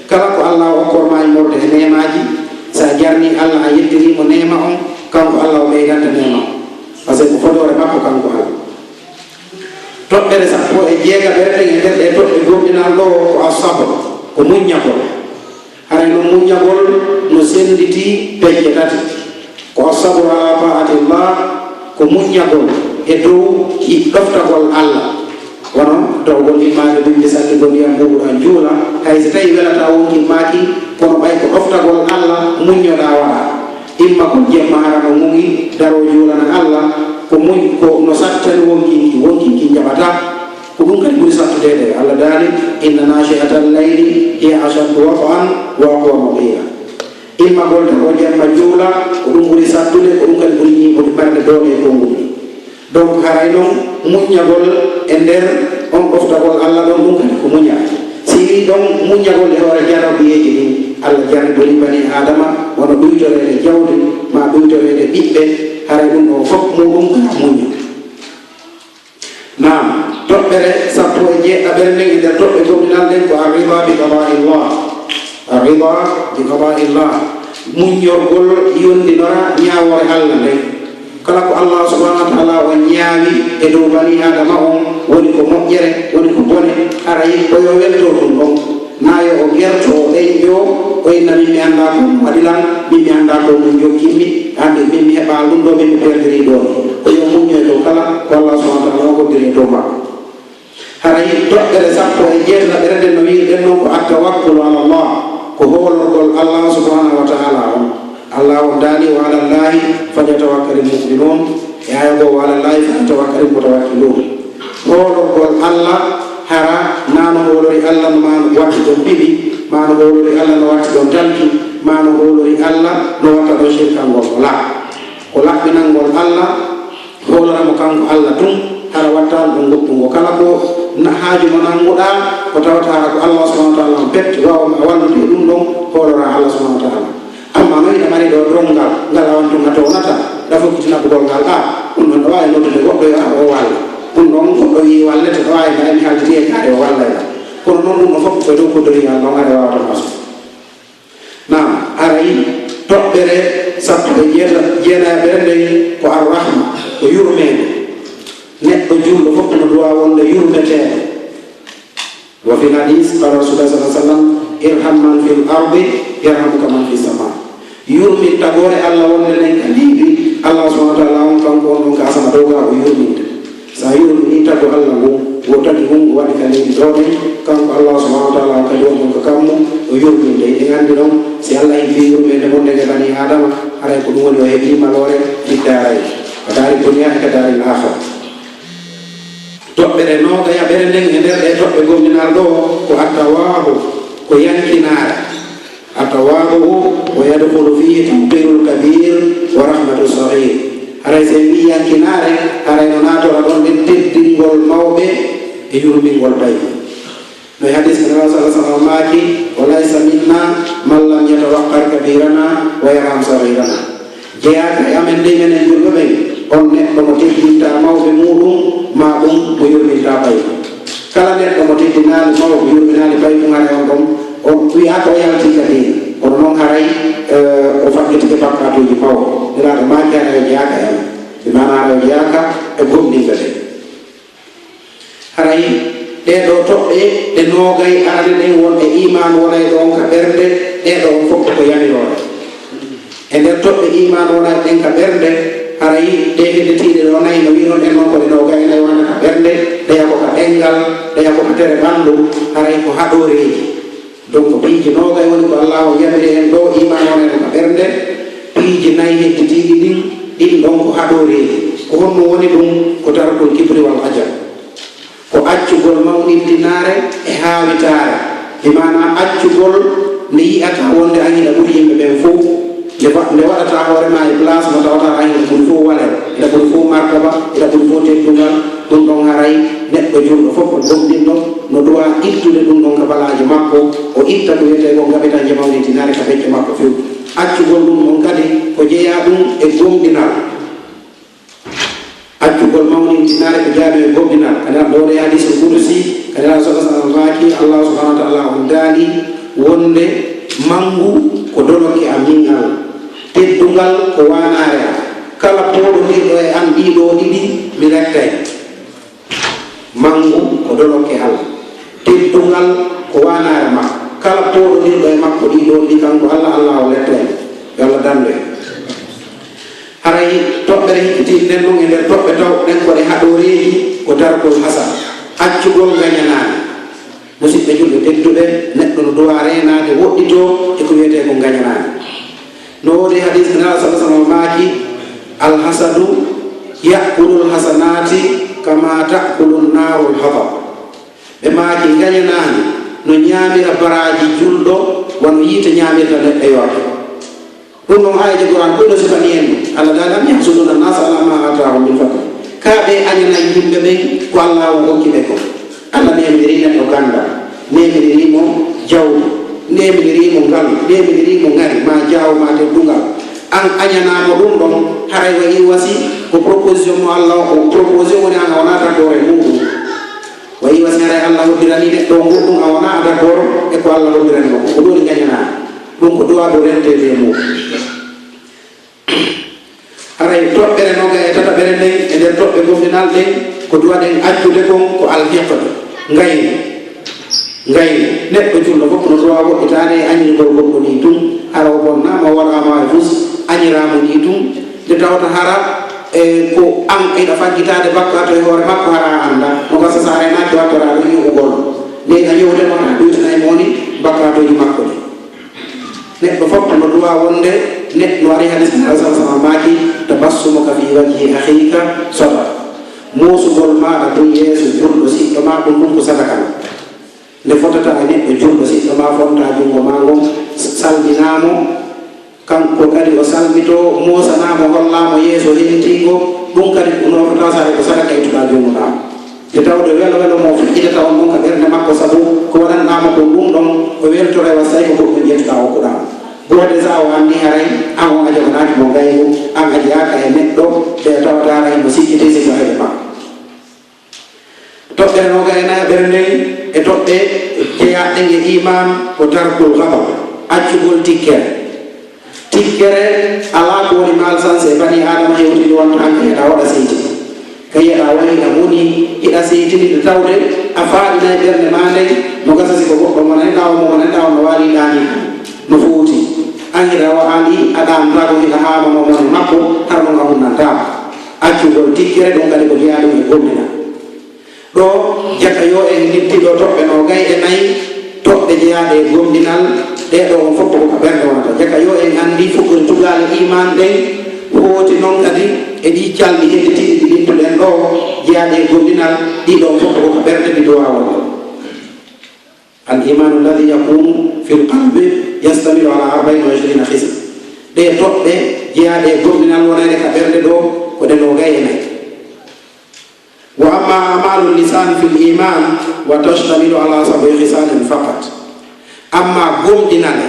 Kala ko Allah okkor ma immorde e neemaaji, sa jarnii Allah, a yettirii mo neema on, kanko Allah o ɓeydanta neema on. Parce que ko fodoore makko kanko Allah. Toɓɓere sappo e jeegaɓere nden e nder ɗe toɓɓe gomɗinal ɗo ko asabr, ko muññagol. Haray non muññagol no sennditi pecce tati. Ko asabru ala taatillah, ko muññagol e dow yi-, ɗoftagol Allah. Wano tawgol immaade bimbi salligol ndiyam ɓuuɓuɗo an juula, hay si tawi welataa wonkin maaki, kono ɓay ko ɗoftagol Allah muññoɗaa waɗa. Imma ko jemma hara no muñi, daroo juulana Allah, ko muñ, ko no sattani wonkinki, wonkinki jaɓataa. Ko ɗum kadi ɓuri sattude e ɗe. Allah daali, "Inna naashi'atal layli hiya ashaddu wat'an wa aqwamu qiila." Immagol tan o jemma juula, ko ɗum ɓuri sattude, ko ɗum kadi ɓuri ñiiɓude, marde doole e konguɗi. Donc, haray non, muññagol e nder on ɗoftagol Allah ɗon, ɗum kadi ko muñal. Si wii ɗon muññagol e hoore jarrabiyeeji ɗin, Allah jarribori bani Aadama, wano ɗuytoreede jawdi, ma ɗuytoreede ɓiɓɓe, haray ɗum ɗon fof muɗum ka muñño. Naam, toɓɓere sappo e jeeɗiɗaɓere nden e nder toɓɓe gomɗinal ɗen ko arrida bi qadaa'illah. Arrida bi qadaa'illah. Muññorgol yondinora ñaawoore Allah nden. Kala ko Allah subhanahu wa ta'ala o ñaawi e dow bani Aadama on, woni ko moƴƴere, woni ko bone, haray ko yo weltor ɗum ɗon. Na yo o gerto, o ɓeynjo, o inna, "Min mi anndaa ko on waɗi lan, min mi anndaa ko on jokkinmi, hande min mi heɓaa ɗum ɗo, min mi perdiri ɗo." Ko yo muñño e dow kala ko Allah subhanahu wa ta'ala o hoddiri e dow makko. Haray toɓɓere sappo e jeeɗiɗaɓere nden no wi'irɗen non ko at-tawakkulu ala Allah, ko hoolorgol Allah subhanahu wa ta'ala on. Allah on daali, "Wa ala Allahi falyatawakkalil mu'minun." E aya goo, "Wa ala Allahi falyatawakkalil mutawakkilun." Hoolorgol Allah, hara na no hoolori Allah no ma no watti ɗon piɓi, ma no hoolori Allah no watti ɗon talki, ma no hoolori Allah no watta ɗon shirkangol ko la. Ko laɓɓinangol Allah, hoolora mo kanko Allah tun, hara wattaano ɗum goɗɗum. Ko kala ko na-, haaju mo nannguɗaa, ko tawata hara ko Allah subhanahu wa ta'ala on pet, waawa ma wallude e ɗum ɗon, hoolora Allah subhanahu wa ta'ala. Amma no hiɗa mari ɗo drongal, ngal a wantun a townata, ɗa fokkiti naɓugol ngal, a, ɗum ɗon ɗo waawi noddude goɗɗo yo ar o walla. Ɗum ɗon goɗɗo wi'i wallete, ɗo waawi mbaɗa mi halditi e kaare o wallay ɗa. Kono non ɗum ɗo fof ko dow ko dori Allah on, haɗa waawata maso. Naam, haray toɓɓere sappo e jeeta-, jeenayaɓere nden ko arrahma, ko yurmeende. Neɗɗo juulɗo fof no duwa wonde yurmeteeɗo. Wa fil hadis, qala Rasulullah sallallahu alaihi wasallam, "Irham man fil ardi, yarhamka man fis sama." Yurmin tagoore Allah wonde nden ka leydi, Allah subhanahu wa ta'ala on kanko on ɗon ka asama dow ga o yurminte. Sa yurmini tago Allah ngun, wo tagi ngun, o waɗi ka leydi ɗo ɗen, kanko Allah subhanahu wa ta'ala on kadi won ɗon ka kammu, o yurminde. Eɗen anndi ɗon, si Allah yiɗi yurmeende mun nden e bani Aadama, haray ko ɗum woni o heɓi maloore fi daarayni. Ka daari duniya e ka daari laakhira. Toɓɓere noogayaɓere nden e nder ɗe toɓɓe gomɗinal ɗo ko attawaabu, ko yankinaare. Attawaabu, wa yadkhulu fihi tawqirul kabir wa rahmatu saghir. Haray si en wii yankinaare, haray no naatora ɗon nden teddingol mawɓe e yurmingol ɓayɓe. No e hadis ko Nabi sallallahu alaihi wasallam maaki, "Wa laysa minna man lam yatawaqqar kabirana wa yarham saghirana." Jeyaaka e amen dey menen julɓe ɓen, on neɗɗo mo teddinta mawɓe muuɗum, maa ɗum mo yurminta ɓayɓe. Kala neɗɗo mo teddinaali mawɓe, yurminaali ɓayɓe, haray on ɗon, on wi'aaka o yaltii ka diina. Kono non haray, eh, o faggitike bakkaatuuji mawɗi. Nelaaɗo maaki haray o jeyaaka e amen. Bi maana haray o jeyaaka e gomɗinɓe ɓen. Haray ɗee ɗoo toɓɓe ɗe noogay arane ɗen won e iimaan wonay ɗon ka ɓernde, ɗee ɗoo on fof ko yamiroore. E nder toɓɓe iimaan wonay ɗen ka ɓernde, haray ɗee hedditiiɗe ɗoo nay no wi'non en non ko ɗe noogay e nay wonana ka ɓernde, ɗeya ko ka ɗenngal, ɗeya ko ka tere ɓanndu, haray ko haɗooreeji. Donc, piiji noogay woni ko Allah o yamiri en ɗoo, iimaan wonay ɗon ka ɓernde, piiji nay hedditiiɗi ɗin, ɗin ɗon ko haɗooreeji. Ko honno woni ɗum? Ko tarkul kibri wal ajab. Ko accugol mawɗintinaare e haawitaare, bi maanaa accugol nde yi'ataa wonde an hiɗa ɓuri yimɓe ɓen fow. Nde fa- nde waɗata hoore ma e place mo tawata hay no ɓuri fof waler, ina ɓuri fof martaba, ina ɓuri fof teddungal. Ɗum ɗon haray neɗɗo julɗo fof ko gomɗinɗo no duwa ittude ɗum ɗon ka balaaje makko, o itta ko wiyetee ko ngaɓetanje mawnintinare ka becce makko few. Accugol ɗum ɗon kadi ko jeyaa ɗum e gomɗinal. Accugol mawnintinare ko jeyaa ɗum e gomɗinal. Kadi ɗo e hadiisul qudusi, kadi Rasul sallallahu alaihi wasallam maaki, Allah subhanahu wa ta'ala on daali wonde manngu ko dolokke am min Allah. Teddungal ko waanaare am. Kala pooɗondirɗo e am ɗii ɗoo ɗiɗi, mi lettay. Manngu ko dolokke Allah. Teddungal ko waanaare makko. Kala pooɗondirɗo e makko ɗii ɗoo ɗiɗi, kanko Allah, Allah o lettay. Yo Allah dandu en. Haray toɓɓere hikkitinɗen ɗum e nder toɓɓe tawɗen ko ɗe haɗooreeji, ko tarkul hasad, accugol ngañanaare. Musidɓe julɓe tedduɓe, neɗɗo no duwa reenaade, woɗɗitoo e ko wiyetee ko ngañanaare. No woodi hadiis, Nulaaɗo sallallahu alaihi wasallam maaki, "Al hasadu ya'kulul hasanati kama ta'kulun narul hatab." Ɓe maaki, ngañanaare no ñaamira baraaji julɗo wano yiite ñaamirta leɗɗe yoorɗe. Ɗum ɗon aayeeje Qur'an, ɗum ɗo sifani en ɗum. Allah daali, "Am yahsuduna an-nasa ala ma atahum min fadli." Ka ɓe añanay yimɓe ɓen ko Allah o hokki ɓe kon. Allah neeminirii neɗɗo ganndal, neeminirii mo jawdi, neeminirii mo ngalu, neeminirii mo ŋari, ma jaawo, ma teddungal. An añanaa mo ɗum ɗon, haray wa iwasi ko proposition mo Allah o proposé woni an a wonaa d'accord e muɗum. Wa iwasi haray Allah hoddiranii neɗɗo on goɗɗum, a wonaa d'accord e ko Allah hoddirani mo. Ko ɗum woni ngañanaa. Ɗum ko duwaaɗo renteede e muɗum. Haray toɓɓere noga e tataɓere nden e nder toɓɓe gomɗinal ɗen, ko duwaɗen accude kon ko alhiqde, ngaygu. Ngaygu, neɗɗo julɗo fof no duwa woɗɗitaade e añirgol goɗɗo nii tun, hara o bonnaama, o waɗaama e fus, añiraama nii tun, nde tawata hara e ko an eɗa faggitaade bakkaatu e hoore makko, hara a anndaa. No gasa so a reenaaki wattoraa ɗum yuɓugol. Nde ina yewte mo, haa ɗuytinay mo woni bakkaatuuji makko ɗi. Neɗɗo fof no duwa wonde, ne-, no ari hadis Nabi sallallahu alaihi wasallam maaki, "Tabassumuka fi wajhi akhika sadaqa." Moosugol maaɗa ɗum yeeso julɗo siɗɗo ma, ɗum, ɗum ko sadaka. Nde fotata e neɗɗo julɗo siɗɗo ma, fonta junngo ma ngon, salminaa mo, kanko kadi o salmitoo, moosanaa mo, hollaa mo yeeso hentingo, ɗum kadi ko nootata sare ko sadaka ittuɗaa junngo ma. Nde tawde welo welo mo feƴƴitata on ɗon ka ɓernde makko, sabu ko waɗanɗaa mo kon ɗum ɗon, o weltoray wa so tawi ko goɗɗum ƴettuɗaa okkuɗaa mo. Goode sa o anndi haray an on a joganaaki mo ngaygu, an a jeyaaka e neɗɗo, nde tawata haray mo sikkitee si ko heɓe ma. Toɓɓere noga e nayaɓere nden e toɓɓe jeyaaɗe e iman ko tarkul ghadab, accugol tikkere. Tikkere alaa ko woni malchance e bani Aadama hewtinde wonta an ka yiɗa waɗa seydi. Ka yiɗa wayna moni, hiɗa seytini nde tawde a faaɗinay ɓernde ma nden, no gasa si ko goɗɗo mo nanɗaa o, mo nanɗaa o no waali ɗaani no fowti. An hiɗa wa-, an i-, a ɗaantaako hiɗa haamano mo e makko, hara non a hunnantaako. Accugol tikkere ɗum kadi ko jeyaa ɗum e gomɗinal. Ɗo, jaka yo en ngitti ɗo toɓɓe noogay e nayi, toɓɓe jeyaaɗe e gomɗinal, ɗee ɗo on fof ko ka ɓernde wonata. Jaka yo en anndi fuɗɗori tugaale iman ɗen, hooti noon kadi e ɗii calɗi hedditiiɗi ɗi limtuɗen ɗo, jeyaaɗe e gomɗinal, ɗii ɗo fof ko ka ɓernde ɗi duwaa wonde. Al imanu alladhi yakunu fil qalbi yastamilu ala arba'in wa ishrina khisla. Ɗee toɓɓe jeyaaɗe e gomɗinal wonayɗe ka ɓernde ɗo ko ɗe noogay e nayi. Wa amma a'malu lisan fil iman wa tashtamilu ala sab'i khisalin faqat. Amma gomɗinal,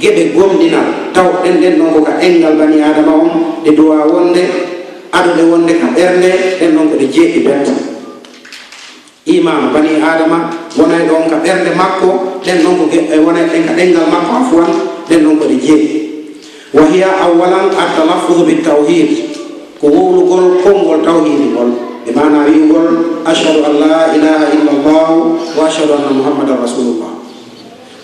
geɓe gomɗinal, taw ɗen ɗen ɗon ko ka ɗenngal bani Aadama on, ɗe duwaa wonde, aduɗe wonde ka ɓernde, ɗen ɗon ko ɗe jeeɗiɗi bet. Iman bani Aadama wonay ɗon ka ɓernde makko, ɗen ɗon ko ge-, wonay ɗen ka ɗenngal makko, afwan, ɗen ɗon ko ɗe jeeɗiɗi. Wa hiya awwalan at-talaffuzu bit tawhid, ko wowlugol konngol tawhiidi ngol, bi maana wi'ugol, "Ashhadu an la ilaha illa Allah wa ashhadu anna Muhammadan rasulullah."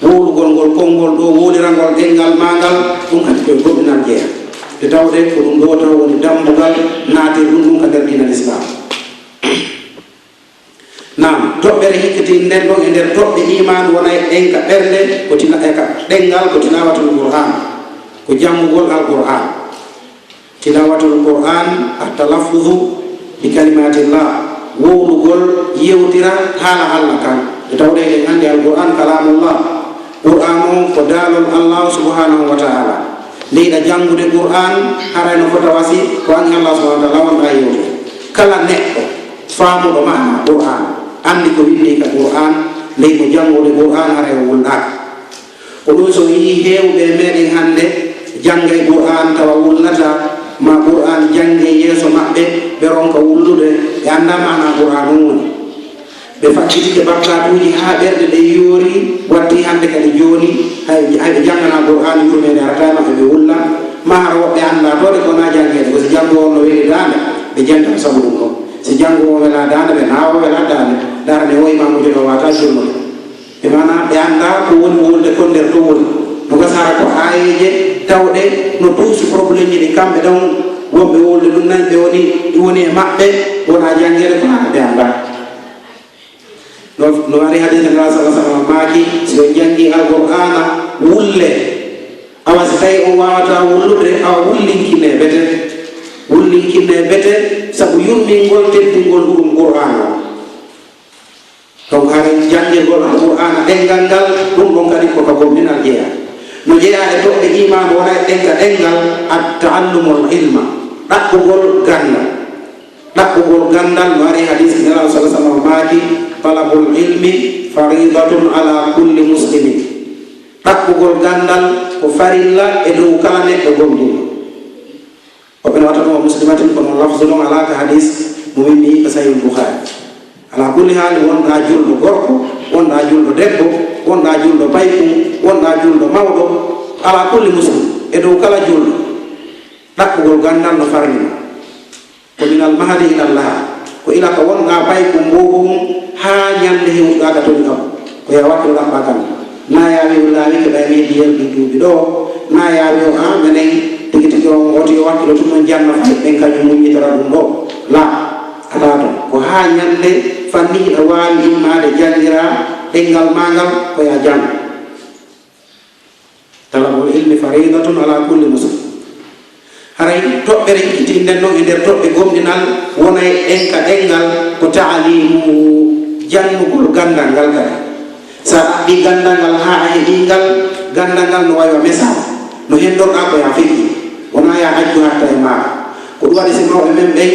Wowlugol ngol konngol ɗo, wowlirangol ɗenngal maagal, ɗum kadi koye gomɗinal jeyaa. Nde tawde ko ɗum ɗo taw woni dammbugal naatirɗum ɗum ka nder diina Lislaam. Naam, toɓɓere hikkitinɗen ɗon e nder toɓɓe iman wonay ɗen ka ɓernde, ko tina-, e ka ɗenngal ko tilawatul Qur'an, ko janngugol Al Qur'an. Tilawatul Qur'an, at-talaffuzu bi kalimatillah, wowlugol yewtira haala Allah kan. E tawde eɗen anndi Al Qur'an kalamullah, Qur'an on ko daalol Allah subhanahu wa ta'ala. Leyɗa janngude Qur'an, haray no fota wasi ko an e Allah subhanahu wa ta'ala wonɗa yewtude. Kala neɗɗo faamuɗo maana Qur'an, anndi ko winndi ka Qur'an, ley mo janngude Qur'an haray o wulɗaaka. Ko ɗum so yii heewɓe e meɗen hannde janngay Qur'an tawa wulnataa, ma Qur'an janngee yeeso maɓɓe, ɓe ronka wullude, ɓe anndaa maana Qur'an on woni. Ɓe faccitike bakkatuuji haa ɓerɗe ɗe yoori, watti hannde kadi jooni, hay, hay ɓe janngana Qur'aana yurmeende arata e maɓɓe ɓe wulla, ma hara woɓɓe anndaa too de ko wonaa janngeede, ko si janngoowo on no weli daande, ɓe jannga sabu ɗum ɗoo. Si janngoowo on welaa daande, ɓe naawa welaa daande, ndaara nde oo imaamuujo ɗoo waawataa julnude. Ɓe maanaa ɓe anndaa ko woni wulde kon nder to woni. No gasa hara ko aayeeje tawɗe no duusi problèmeji ɗi kamɓe ɗon wonɓe wulde ɗum nan ɓe woni, ɗi woni e maɓɓe, wonaa janngeede ko hara ɓe anndaa. No, no ari hadis Nulaaɗo sallallahu alaihi wasallam maaki, si on janngii Alqur'aana, wulle. Awa si tawi on waawataa wullude, awa wullinkinee bete. Wullinkinee bete, sabu yurmingol, teddingol hurum Qur'aana on. Donc, haray janngirgol Alqur'aana ɗemngal ngal, ɗum ɗon kadi ko ka gomɗinal jeyaa. No jeyaa e toɓɓe iimaan, wona e ɗemngal, ɗemngal, at-ta'allumul ilma, ɗaɓɓugol ganndal. Ɗaɓɓugol ganndal no ari hadis Nelaaɗo sallallahu alaihi wasallam maaki, "Talabul ilmi faridatun ala kulli muslimin." Ɗaɓɓugol ganndal ko farilla e dow kala neɗɗo gomɗinɗo. Woɓɓe no watta ɗum wa muslimatin, kono lafzu ɗon alaa ka hadis mo winndi ka Sahih Bukhari. Ala kulli haali, wonɗaa julɗo gorko, wonɗaa julɗo debbo, wonɗaa julɗo paykun, wonɗaa julɗo mawɗo, ala kulli muslim, e dow kala julɗo, ɗaɓɓugol ganndal no farilla. Ko minal mahadi ilal lahad. Ko ila ka wonɗaa paykun mboowun haa ñannde hewtuɗaa ka toni ɗon. Ko yo a wakkilo ɗaɓɓaa ganndal. Na yo a wi'u laawi ko ɓay mi heddii yalɗi duuɓi ɗoo. Na yo a wi'u, "Ah, menen tigi tigi on, woto yo wakkilo tun, on janna fay ɓen kañum muññitora ɗum ɗoo." La, alaa ton. Ko haa ñannde fanni hiɗa waawi immaade janngiraa ɗemngal maa ngal, ko yo a janngu. Talabul ilmi faridatun ala kulli muslim. Haray toɓɓere ikkitiinden non e nder toɓɓe gomɗinal wona e ɗemka ɗemngal ko ta'limuhu, janngugol ganndal ngal kadi. Sa ɗaɓɓii ganndal ngal haa a heɓii ngal, ganndal ngal no wayi wa message, no henndorɗaa ko yo a feƴƴi, wonaa yo a accu hatta e maaɗa. Ko ɗum waɗi si mawɓe men ɓen,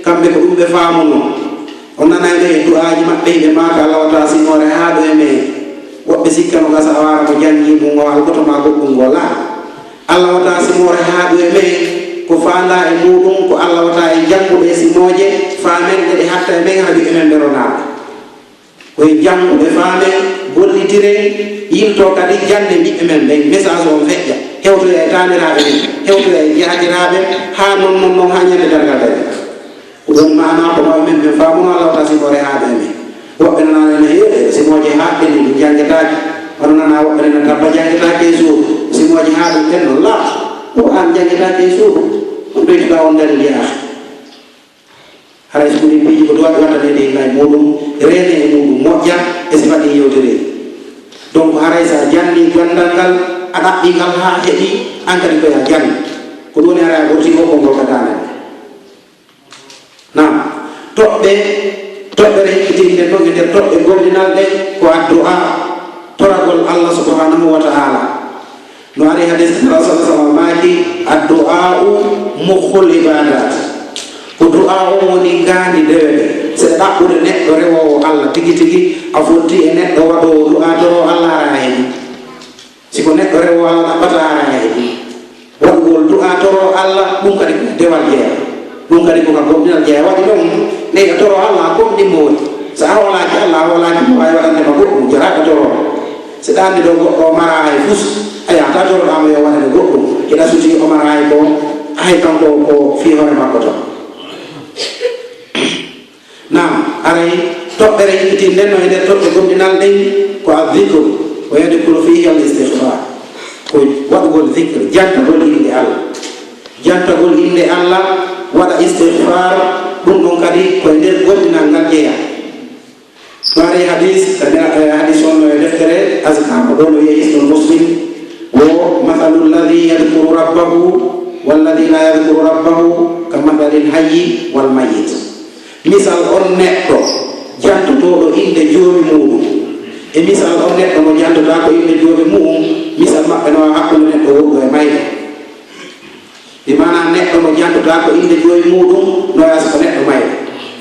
kamɓe ko ɗum ɓe faamunoo. On nanay ɓe e du'aaji maɓɓe, hiɓe maaka, "Allah wata simoore haa ɗo e men." Woɓɓe sikka no gasa a waara mo janngii ɗum o alkoto maa goɗɗum ngoo. Laa. "Allah wata simoore haa ɗo e men." Ko faandaa e muuɗum ko Allah wata en jannguɓe e simooje, faamen ɗe ɗe hatta e men, haa ɓiɓɓe men ɓe ronaaɓe. Ko en jannguɓe, faamen, gollitiren, yiltoo kadi jannde ɓiɓɓe men ɓen, message on feƴƴa, hewtoya e taaniraaɓe men, hewtoya e jaakiraaɓe, haa non, non, non, haa ñande darngal dari. Ko ɗum maanaa ko mawɓe men ɓen faamuno Allah wata simoore haaɗi e men. Woɓɓe nana ene heewi simooje haaɗɗe ni ɗum janngetaake. Wano nana woɓɓe nana tabba janngetaake e suudu. Simooje haaɗi ɗen no laa. Qur'an janngetaake e suudu. Ɗum ɓeytuɗaa on dalil yaa. Haray so ɗum piiji ko duwaɓe wattaneede e ngay muɗum, reene e muɗum moƴƴa e sifa ɗin yewtere. Donc haray sa janni ganndal ngal, a ɗaɓɓi ngal haa heɓi, an kadi ko ya janni. Ko ɗum woni haray a ɓorti o konngol ka daande. Naam, toɓɓe, toɓɓere hikkitinɗe ɗon e nder toɓɓe gollinaɗe ko addu'a, toragol Allah subhanahu wa ta'ala. No ari hadis Rasul sallallahu alaihi wasallam maaki, "Addu'a'u mukhul ibadat." Ko du'a on woni ngaandi dewe ɗe. Se ɗaɓɓude neɗɗo rewoowo Allah tigi tigi, a fotti e neɗɗo waɗoowo du'a toro Allah ara heɓi. Si ko neɗɗo rewoowo Allah ɗaɓɓata ara heɓi. Waɗugol du'a toro Allah, ɗum kadi ko dewal jeya. Ɗum kadi ko ka gomɗinal jeya. Waɗi ɗon, ne ka toro Allah, a gomɗin mo woni. Sa a hoolaaki Allah, a hoolaaki mo, ay waɗande ma goɗɗum, jaraaka toro. Si ɗa anndi ɗo goɗɗo o mara hay fus, a yahata toroɗa mo yo waɗane goɗɗum. Hiɗa suti o mara hay ko, hay kanko ko fii hoore makko tan. Naam, aray toɓɓere yimɓitin nden no e nder toɓɓe gomɗinal ɗen ko a zikru, wa yadkhulu fihi al istighfar. Ko waɗugol zikr, jantagol innde Allah. Jantagol innde Allah, waɗa istighfar, ɗum ɗon kadi ko e nder gomɗinal ngal jeya. No ari hadis, hadis on no e deftere Azkar, ko ɗon o wi'e Hisnul Muslim, wo, "Mathalu alladhi yadhkuru rabbahu walladhi la yadhkuru rabbahu ka mathalil hayyi wal mayyit." Misal on neɗɗo jantotooɗo innde joomi muuɗum, e misal on neɗɗo mo jantotaako innde joomi mu'um, misal maɓɓe no hakkunde neɗɗo wonɗo e mayɗo. Bi maanaa neɗɗo mo jantotaako innde joomi muuɗum, no wayi so ko neɗɗo mayɗo.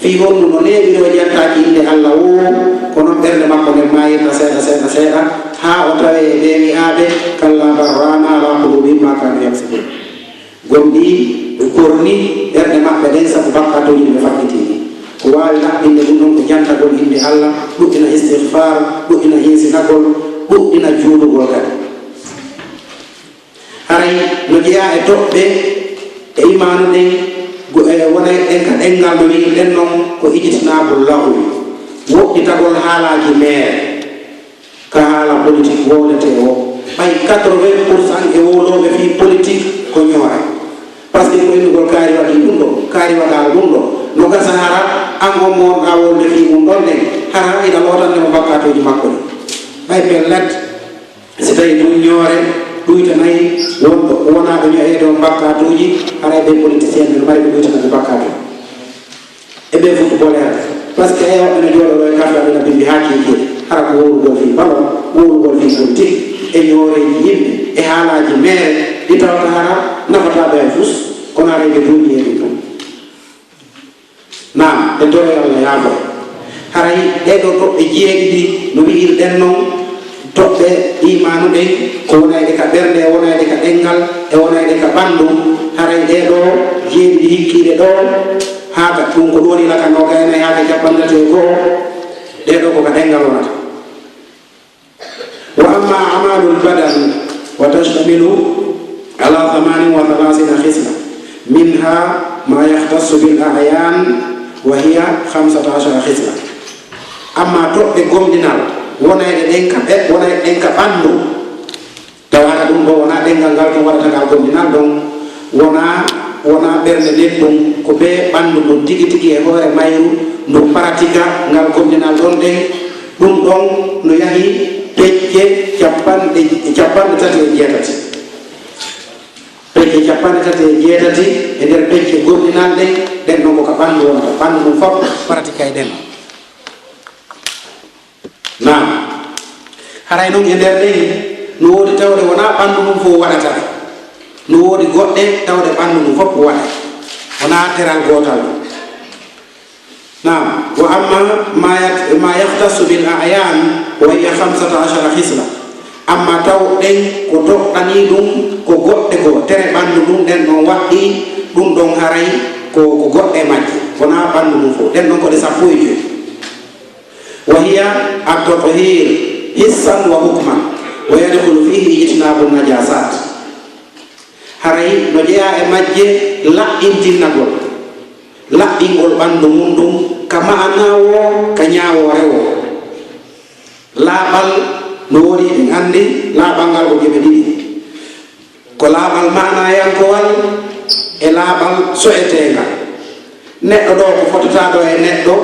Fii honɗum? No neeɓiri o jantaaki innde Alla woo, ko non ɓernde makko nden maayirta seeɗa, seeɗa, seeɗa, haa o tawee e ɓee wi'aaɓe, "Kallaa bal raana alaa quluubihim maa kaanuu yaksibun." Gomɗii, ɓe korni ɓerɗe maɓɓe ɗen sabu bakkaatuuji ɗi ɓe faggiti ɗin. Ko waawi laɓɓinde ɗum ɗon ko jantagol innde Alla, ɗuɗɗina istigfaar, ɗuɗɗina hiisinagol, ɗuɗɗina juulugol kadi. Haray no jeyaa e toɓɓe e imaanu ɗen, go-, e wonay ɗen ka ɗenngal no wi'irɗen non ko ijtinaabu laghwi, woɗɗitagol haalaaji meere. Ka haala politique wowletee woo, ɓay quatre-vingts pour cent e wowlooɓe fii politique ko ñoore. Parce que ko innugol kaari waɗii ɗum ɗoo, kaari waɗaali ɗum ɗoo. No gasa hara an on mo wonɗaa wowlude fii mun ɗon ɗen, hara hiɗa lootande mo bakkaatuuji makko ɗin. Ɓay pellet, si tawii ɗum ñoore ɗuytanay wonɗo, wonaa ɓe ño'eede on bakkaatuuji, haray ɓen politicien ɓe no mari ko ɗuytana ɓe bakkaatuuji. E ɓee fof ko boleeɗe. Parce que ewa ene jooɗoo ɗo e karta ɓe na binndi haa kiikiiɗe. Hara ko wowlugol fii ballon, wowlugol fii politique, e ñooreeji yimɓe, e haalaaji meere, ɗi tawata hara nafataa ɓe hay fus, kono haray ɓe duuñi e ɗum ɗum. Naam, e toroyal Allah yaafo. Haray ɗee ɗoo toɓɓe jeeɗiɗi no wi'irɗen non, toɓɓe iimaanu ɗen, ko wonayɗe ka ɓernde, e wonayɗe ka ɗenngal, e wonayɗe ka ɓanndu. Haray ɗee ɗoo jeeɗiɗi hikkiiɗe ɗoo, haa ka ɗum ko ɗum woni ilaa ka noogay e nayi haa ka cappanɗe tati e go'o, ɗee ɗoo ko ka ɗenngal wonata. Wa amma a'malul badan wa tashtamilu ala thamanin wa thalathina khisla, minha ma yakhtassu bil a'yan wa hiya khamsata ashara khisla. Amma toɓɓe gomɗinal wonayɗe ɗen ka ɓe, wonayɗe ɗen ka ɓanndu, tawa hara ɗum ɗoo wonaa ɗenngal ngal ɗum waɗata ngal gomɗinal ɗon, wonaa, wonaa ɓernde nden ɗum, ko bee ɓanndu ndun tigi tigi e hoore mayru, ndu paratika ngal gomɗinal ɗon ɗen, ɗum ɗon no yahi pecce cappanɗe, cappanɗe tati e jeetati. Pecce cappanɗe tati e jeetati e nder pecce gomɗinal ɗen, ɗen ɗon ko ka ɓanndu wonata, ɓanndu ɗum fof paratika e ɗen. Naam. Haray non e nder ɗen, no woodi tawɗe wonaa ɓanndu mum fof waɗata. No woodi goɗɗe tawɗe ɓanndu mum fof waɗa. Wonaa teral gootal. Naam. Wa amma ma yat-, ma yakhtassu bil a'yan, wa hiya khamsata ashara khisla. Amma taw ɗen ko toɗɗanii ɗum ko goɗɗe goo, tere ɓanndu ɗum, ɗen ɗon waɗɗii ɗum ɗon haray ko, ko goɗɗe majje. Wonaa ɓanndu mum fof. Ɗen ɗon ko ɗe sappo e joy. Wa hiya at-tathhir hissan wa hukman, wa yadkhulu fihi ijtinabu najasat. Haray no jeyaa e majje laɓɓintinnagol, laɓɓingol ɓanndu mum ɗum, ka ma'ana woo, ka ñaawoore woo. Laaɓal no woodi, eɗen anndi laaɓal ngal ko geɓe ɗiɗi. Ko laaɓal maanaayankowal e laaɓal so'eteengal. Neɗɗo ɗoo ko fotata ɗoo e neɗɗo,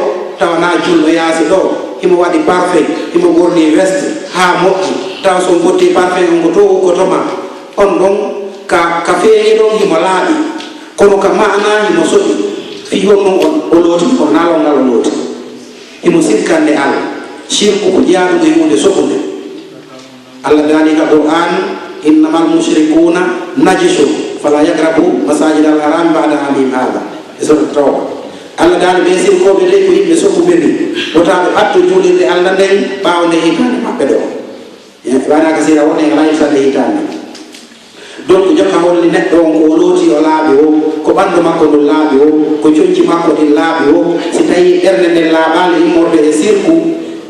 tawa na julɗo yaasi ɗoo, himo waɗi parfum, himo ɓorni veste, haa moƴƴi, tawa so on fotti parfum on ko to ukkoto ma. On ɗon ka, ka feeñi ɗon himo laaɓi, kono ka maanaa himo soƴi. Fii honɗum on, o looti, kono na lonngal o looti. Himo sirkande Alla. Sirku ko jeyaaɗum e huunde soɓunde. Allah daali ka Qur'an, "Innamal mushrikuna najisun, fala yaqrabu masajidal haram ba'da amihim hada." E surat Tawba. Allah daali ɓe sirkooɓe de ko yimɓe soɓuɓe ni. Wota ɓe ɓatto juulirde Allah nden ɓaawo nde hitaande maɓɓe ɗoo. E ɓaana ka sira woni e alaa hitaande hitaande. Donc, jokka holli neɗɗo on ko o looti o laaɓi o, ko ɓanndu makko ndun laaɓi o, ko conci makko ɗin laaɓi o. Si tawii ɓernde nden laaɓaali immorde e sirku,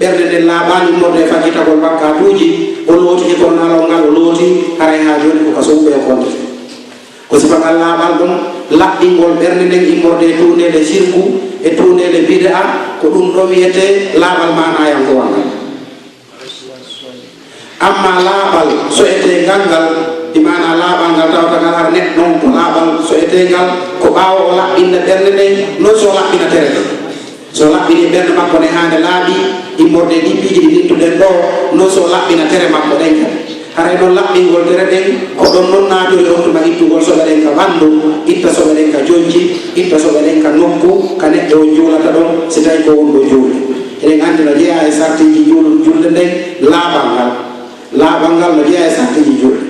ɓernde nden laaɓaali immorde e faggitagol bakkaatuuji, o lootike kono nalawgal o looti, haray haa jooni ko ka soɓuɓe o kontete. Ko sifa ngal laaɓal ɗon, laɓɓingol ɓernde nden immorde e tuundeede sirku, e tuundeede bid'a, ko ɗum ɗoo wi'etee laaɓal maanaayankowal ngal. Amma laaɓal so'eteengal ngal, bi maanaa laaɓal ngal tawata ngal har neɗɗo on ko laaɓal so'eteengal, ko ɓaawo o laɓɓinna ɓernde nden, non si o laɓɓina tere nden. Si o laɓɓini ɓernde makko nden haa nde laaɓi, immorde e ɗii piiji ɗi lintuɗen ɗoo, non si o laɓɓina tere makko ɗen kadi. Haray non laɓɓingol tere ɗen, ko ɗon non naatoyta on tuma ittugol soɓe ɗen ka ɓanndu, itta soɓe ɗen ka conci, itta soɓe ɗen ka nokku, ka neɗɗo on juulata ɗon, si tawii ko wonɗo juulde. Eɗen anndi no jeyaa e sartiiji juul-, julde nden, laaɓal ngal. Laaɓal ngal no jeyaa e sartiiji julde.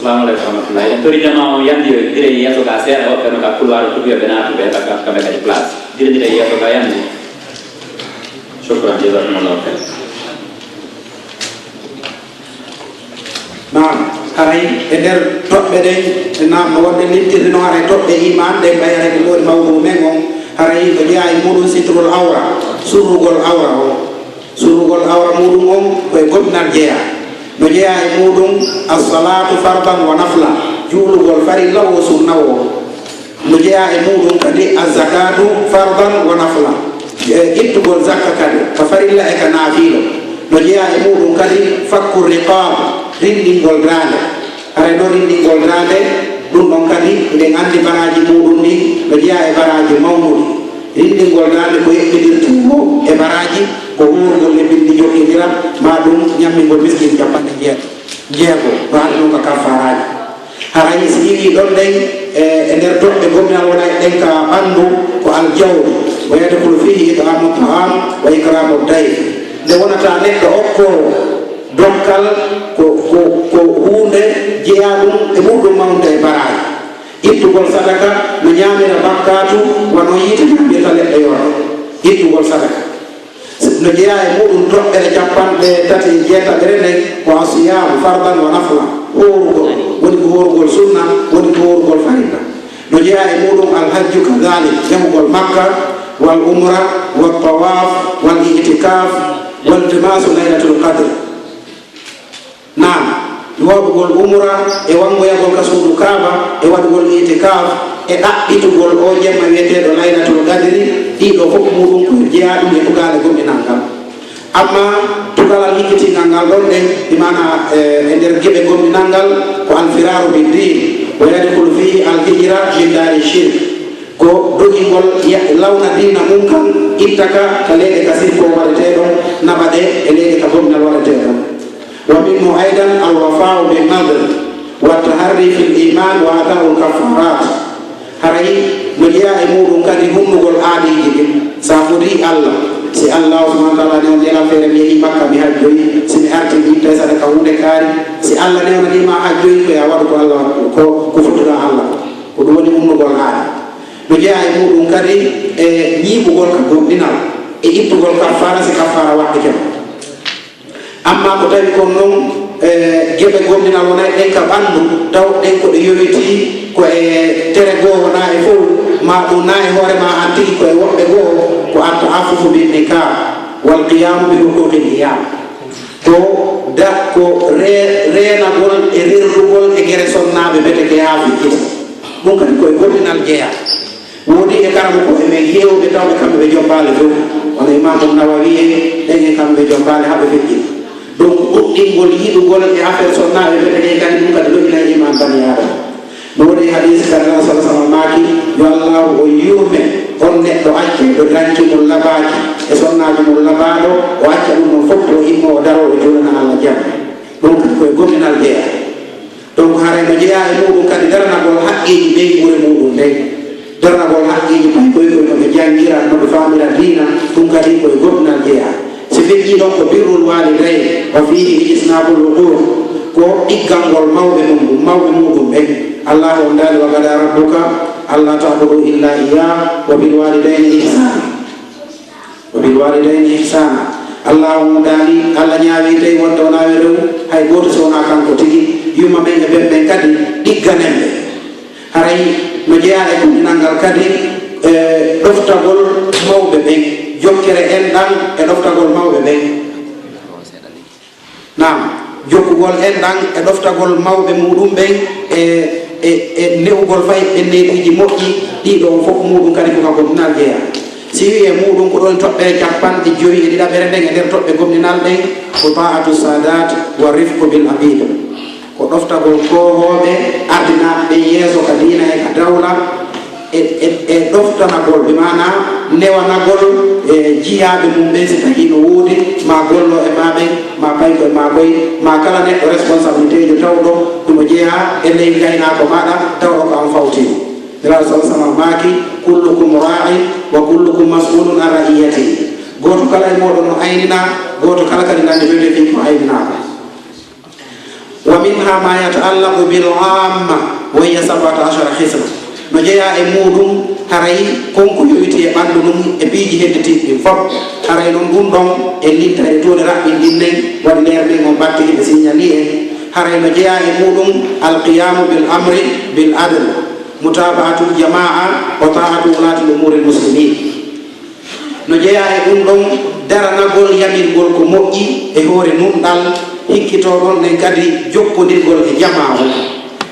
Assalamu aleykum warahmatullahi. Eɗen tori jama on yandi yo dire yeeso ga seeɗa, woɓɓe no ka couloir o tukuyo ɓe naatu ɓe heɓa kamɓe kadi place. Dire dire yeeso ga yandi. Shukran, jazakumullahu khairan. Naam, haray e nder toɓɓe ɗen, naam, no wonde limtirde no haray toɓɓe iman ɗen, ɓay haray ko woni mawdu men on, haray ko jeyaa e muɗum sitrul awra, surrugol awra on. Surrugol awra muɗum on ko e gomɗinal jeyaa. No jeyaa e muɗum as-salatu fardan wa nafla, juulugol farilla o sunna o. No jeyaa e muɗum kadi az-zakatu fardan wa nafla, e ittugol zakka kadi ka farilla e ka naafiilo. No jeyaa e muɗum kadi fakku riqab, rinɗingol daande. Haray no rinɗingol daande, ɗum ɗon kadi eɗen anndi baraaji muɗum ɗin, no jeyaa e baraaji mawnuɗi. Rinɗingol daande ko eɓɓiɗirtee mo e baraaji, ko huurgol e binndi jokkindira, maa ɗum ñammingol miskin cappanɗe jeego, jeego, no haɗi ɗum ka kaffaaraaji. Haray si iwii ɗon ɗen, e, e nder toɓɓe gomɗinal wona e ɗen ka ɓanndu, ko al-jawr, wa yadkhulu fihi it'amu ta'am wa ikramu dayf. Nde wonata neɗɗo okkoowo dokkal ko, ko, ko huunde jeyaa ɗum e ɓurɗum mawnude e baraaji. Ittugol sadaka no ñaamira bakkaatu, wano yiite ñaamirta leɗɗe yoora. Ittugol sadaka. No jeyaa e muɗum toɓɓere cappanɗe tati e jeetaɓere nden, ko asiyaamu fardan wa nafla, hoorugol, woni ko hoorugol sunna, woni ko hoorugol farilla. No jeyaa e muɗum alhajju kadalik, yahugol Makka, wal umra, wal tawaf, wal i'tikaf, wal timasu laylatul qadr. Naam, waɗugol umra e wangoyagol ka suudu Kaaba e waɗugol itikaaf e ɗaɓɓitugol o jemma wiyeteeɗo Laylatul Qadri, ɗiɗo fof muɗum ko jeyaa ɗum e tugaale gomɗinal ngal. Amma tugalal hikkitingal ngal ɗon ɗen, bi maana, e, e nder geɓe gomɗinal ngal, ko al-firaaru bid-diin, wa yadkhulu fiihi al-hijra min daari shirk. Ko dogingol ya-, lawna diina mum kan, itta ka, ka leyɗe ka sirko waɗetee ɗon, naɓa ɗe e leyɗe ka gomɗinal waɗetee ɗon. Wa minhu aydan al-wafaa'u bin nadr wa taharri fil iman wa ada'ul kaffarat. Haray no jeyaa e muɗum kadi hunnugol aadiiji ɗin. Sa fodii Allah, si Allah subhanahu wa ta'ala newni la feere mi yehi Makka mi hajjoyi, si mi arti mi ittay sadaka huunde kaari, si Allah newnani ma hajjoyi ko ya waɗu ko Allah waɗu, ko, ko fottuɗaa Allah. Ko ɗum woni hunnugol aadi. No jeyaa e muɗum kadi e ñiiɓugol ka gomɗinal e ittugol kaffaara si kaffaara waɗɗike ma. Amma ko tawi kon non, e, geɓe gomɗinal wonay ɗen ka ɓanndu, taw ɗen ko ɗe yowitii ko e tere goo wonaa e fow, maa ɗum naa e hoore maa an tigi ko e woɓɓe goo, ko at-ta'affufu bin nikah wal qiyamu bi huquqil iyal. Ko da-, ko re-, reenagol e rerrugol e gere sonnaaɓe bete ke haa fikkiti. Ɗum kadi ko e gomɗinal jeyaa. Woodi e karamokooɓe men heewɓe tawɓe kamɓe ɓe jombaali few. Wano Imaamu Nawawi en, ɓen e kamɓe ɓe jombaali haa ɓe feƴƴi. Donc, ɗuɗɗingol yiɗugol e affaire sonnaaɓe ɓe ɓe kadi ɗum kadi lo'inay iman bani Aadama. No woodi hadiis ka Nulaaɗo sallallaahu alayhi wa sallam maaki, yo Allaahu o yurme on neɗɗo acceeɗo danki mum labaaki e sonnaajo mum labaaɗo, o acca ɗum ɗon fof o immo o daroo o juulana Alla jam. Ɗum kadi ko e gomɗinal jeyaa. Donc, haray no jeyaa e muɗum kadi daranagol haqqeeji ɓeynguure muɗum nden. Daranagol haqqeeji paykoy koy no ɓe janngira, no ɓe faamira diina, ɗum kadi ko e gomɗinal jeyaa. Si feƴƴii ɗon ko birrul waalidayn, wa fiihi ijtinaabul uquuq, ko ɗiggangol mawɓe mum, mawɓe muɗum ɓen. Allaahu on daali, wa qadaa rabbuka allaa ta'budu illaa iyyaahu wa bil waalidayni ihsaana. Wa bil waalidayni ihsaana. Allaahu on daali, Alla ñaawi tawi wonde o naawi rewu hay gooto so wonaa kanko tigi, yumma men e ben men kadi ɗigganen ɓe. Haray no jeyaa e gomɗinal ngal kadi, e ɗoftagol mawɓe ɓen, jokkere enɗan e ɗoftagol mawɓe ɓen. Naam, jokkugol enɗan e ɗoftagol mawɓe muɗum ɓen e, e, e ne'ugol fay ɓenneediiji moƴƴi, ɗiɗo on fof muɗum kadi ko ka gomɗinal jeyaa. Si wi'e muɗum ko ɗon toɓɓere cappanɗe jowi e ɗiɗaɓere nden e nder toɓɓe gomɗinal ɗen, ko ta'atu saadaat wa rifqu bil abiid. Ko ɗoftagol koohooɓe ardinaaɓe ɓen yeeso ka diina e ka dawla, e, e, e ɗoftanagol, bi maana newanagol, e, jiyaaɓe mum ɓen, si tawii no woodi, maa gollo e maa ɓen, maa payko e maa koy, maa kala neɗɗo responsabilitéjo tawɗo himo jeyaa e ley ngaynaako maaɗa, tawɗo ko an fawtii. Nelaaɗo sallallaahu alayhi wa sallam maaki, kullukum raa'in wa kullukum mas'uulun an ra'iyyatihi. Gooto kala e mooɗon no ayninaa, gooto kala kadi nannditoyte fii ko ayninaa ko. ومنها ما يتعلق بالعامة وهي سبعة عشر خصلة. No jeyaa e muuɗum haray kon ko yowiti e ɓanndu mum e piiji hedditiiɗi ɗin fof. Haray non ɗum ɗon en lintay e tuuɗe raɓɓinɗin nden, waɗi nder men on ɓatti hiɓe signali en. Haray no jeyaa e muuɗum القيام بالأمر بالعدل، متابعة الجماعة، وطاعة ولاة أمور المسلمين. No jeyaa e ɗum ɗon daranagol yamirgol ko moƴƴi e hoore nunɗal, hikkitoo ɗon nden kadi jokkondirgol e jamaa on.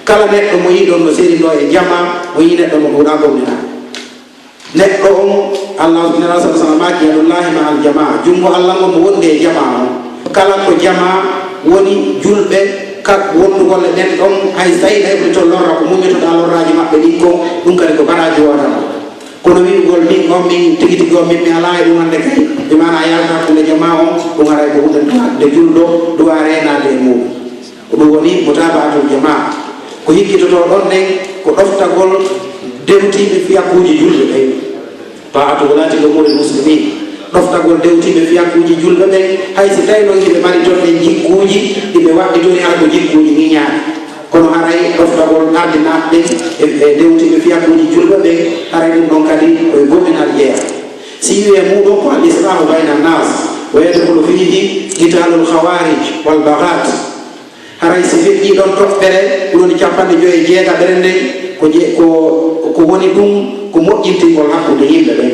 Kala neɗɗo mo yiɗon no serindoo e jamaa, o yii neɗɗo mo ɗuuɗaa gomɗinaa. Neɗɗo on, Allah subhanahu wa ta'ala maaki, يد الله مع الجماعة, junngo Allah ngon no wondi e jamaa on. Kala ko jamaa woni julɓe, ka wondugol e ɓen ɗon, hay so tawii ɓe heɓri to lorra, ko muññitoɗaa lorraaji maɓɓe ɗin kon, ɗum kadi ko baraaji woodano. Kono wi'ugol min on, min tigi tigi on, min mi alaa e ɗum hannde kay, bi maanaa yalta hakkunde jamaa on, ɗum haray ko huunde duwaade julɗo, duwaa reenaade e muuɗum. Ko ɗum woni mutaba'atul jamaa. Ko hikkitotoo ɗon nden ko ɗoftagol dewtiiɓe fiyakkuuji julɓe ɓen. Ta'atu wulaati umuuril muslimiin. Ɗoftagol dewtiiɓe fiyakkuuji julɓe ɓen, hay si tawii non hiɓe mari ton ɗen jikkuuji, hiɓe waɗɗitori hara ko jikkuuji ŋiñaaɗi. Kono haray ɗoftagol ardinaaɓe ɓen e, e dewtiiɓe fiyakkuuji julɓe ɓen, haray ɗum ɗon kadi ko e gominal jeyaa. Si wi'ee muuɗum ko al islaahu bayna naas, wa yadkhulu fiihi qitaalul khawaarij wal baghaat. Haray si feƴƴii ɗon toɓɓere, ɗum woni cappanɗe joy e jeegaɓere nden, ko je-, ko, ko woni ɗum ko moƴƴintingol hakkunde yimɓe ɓen.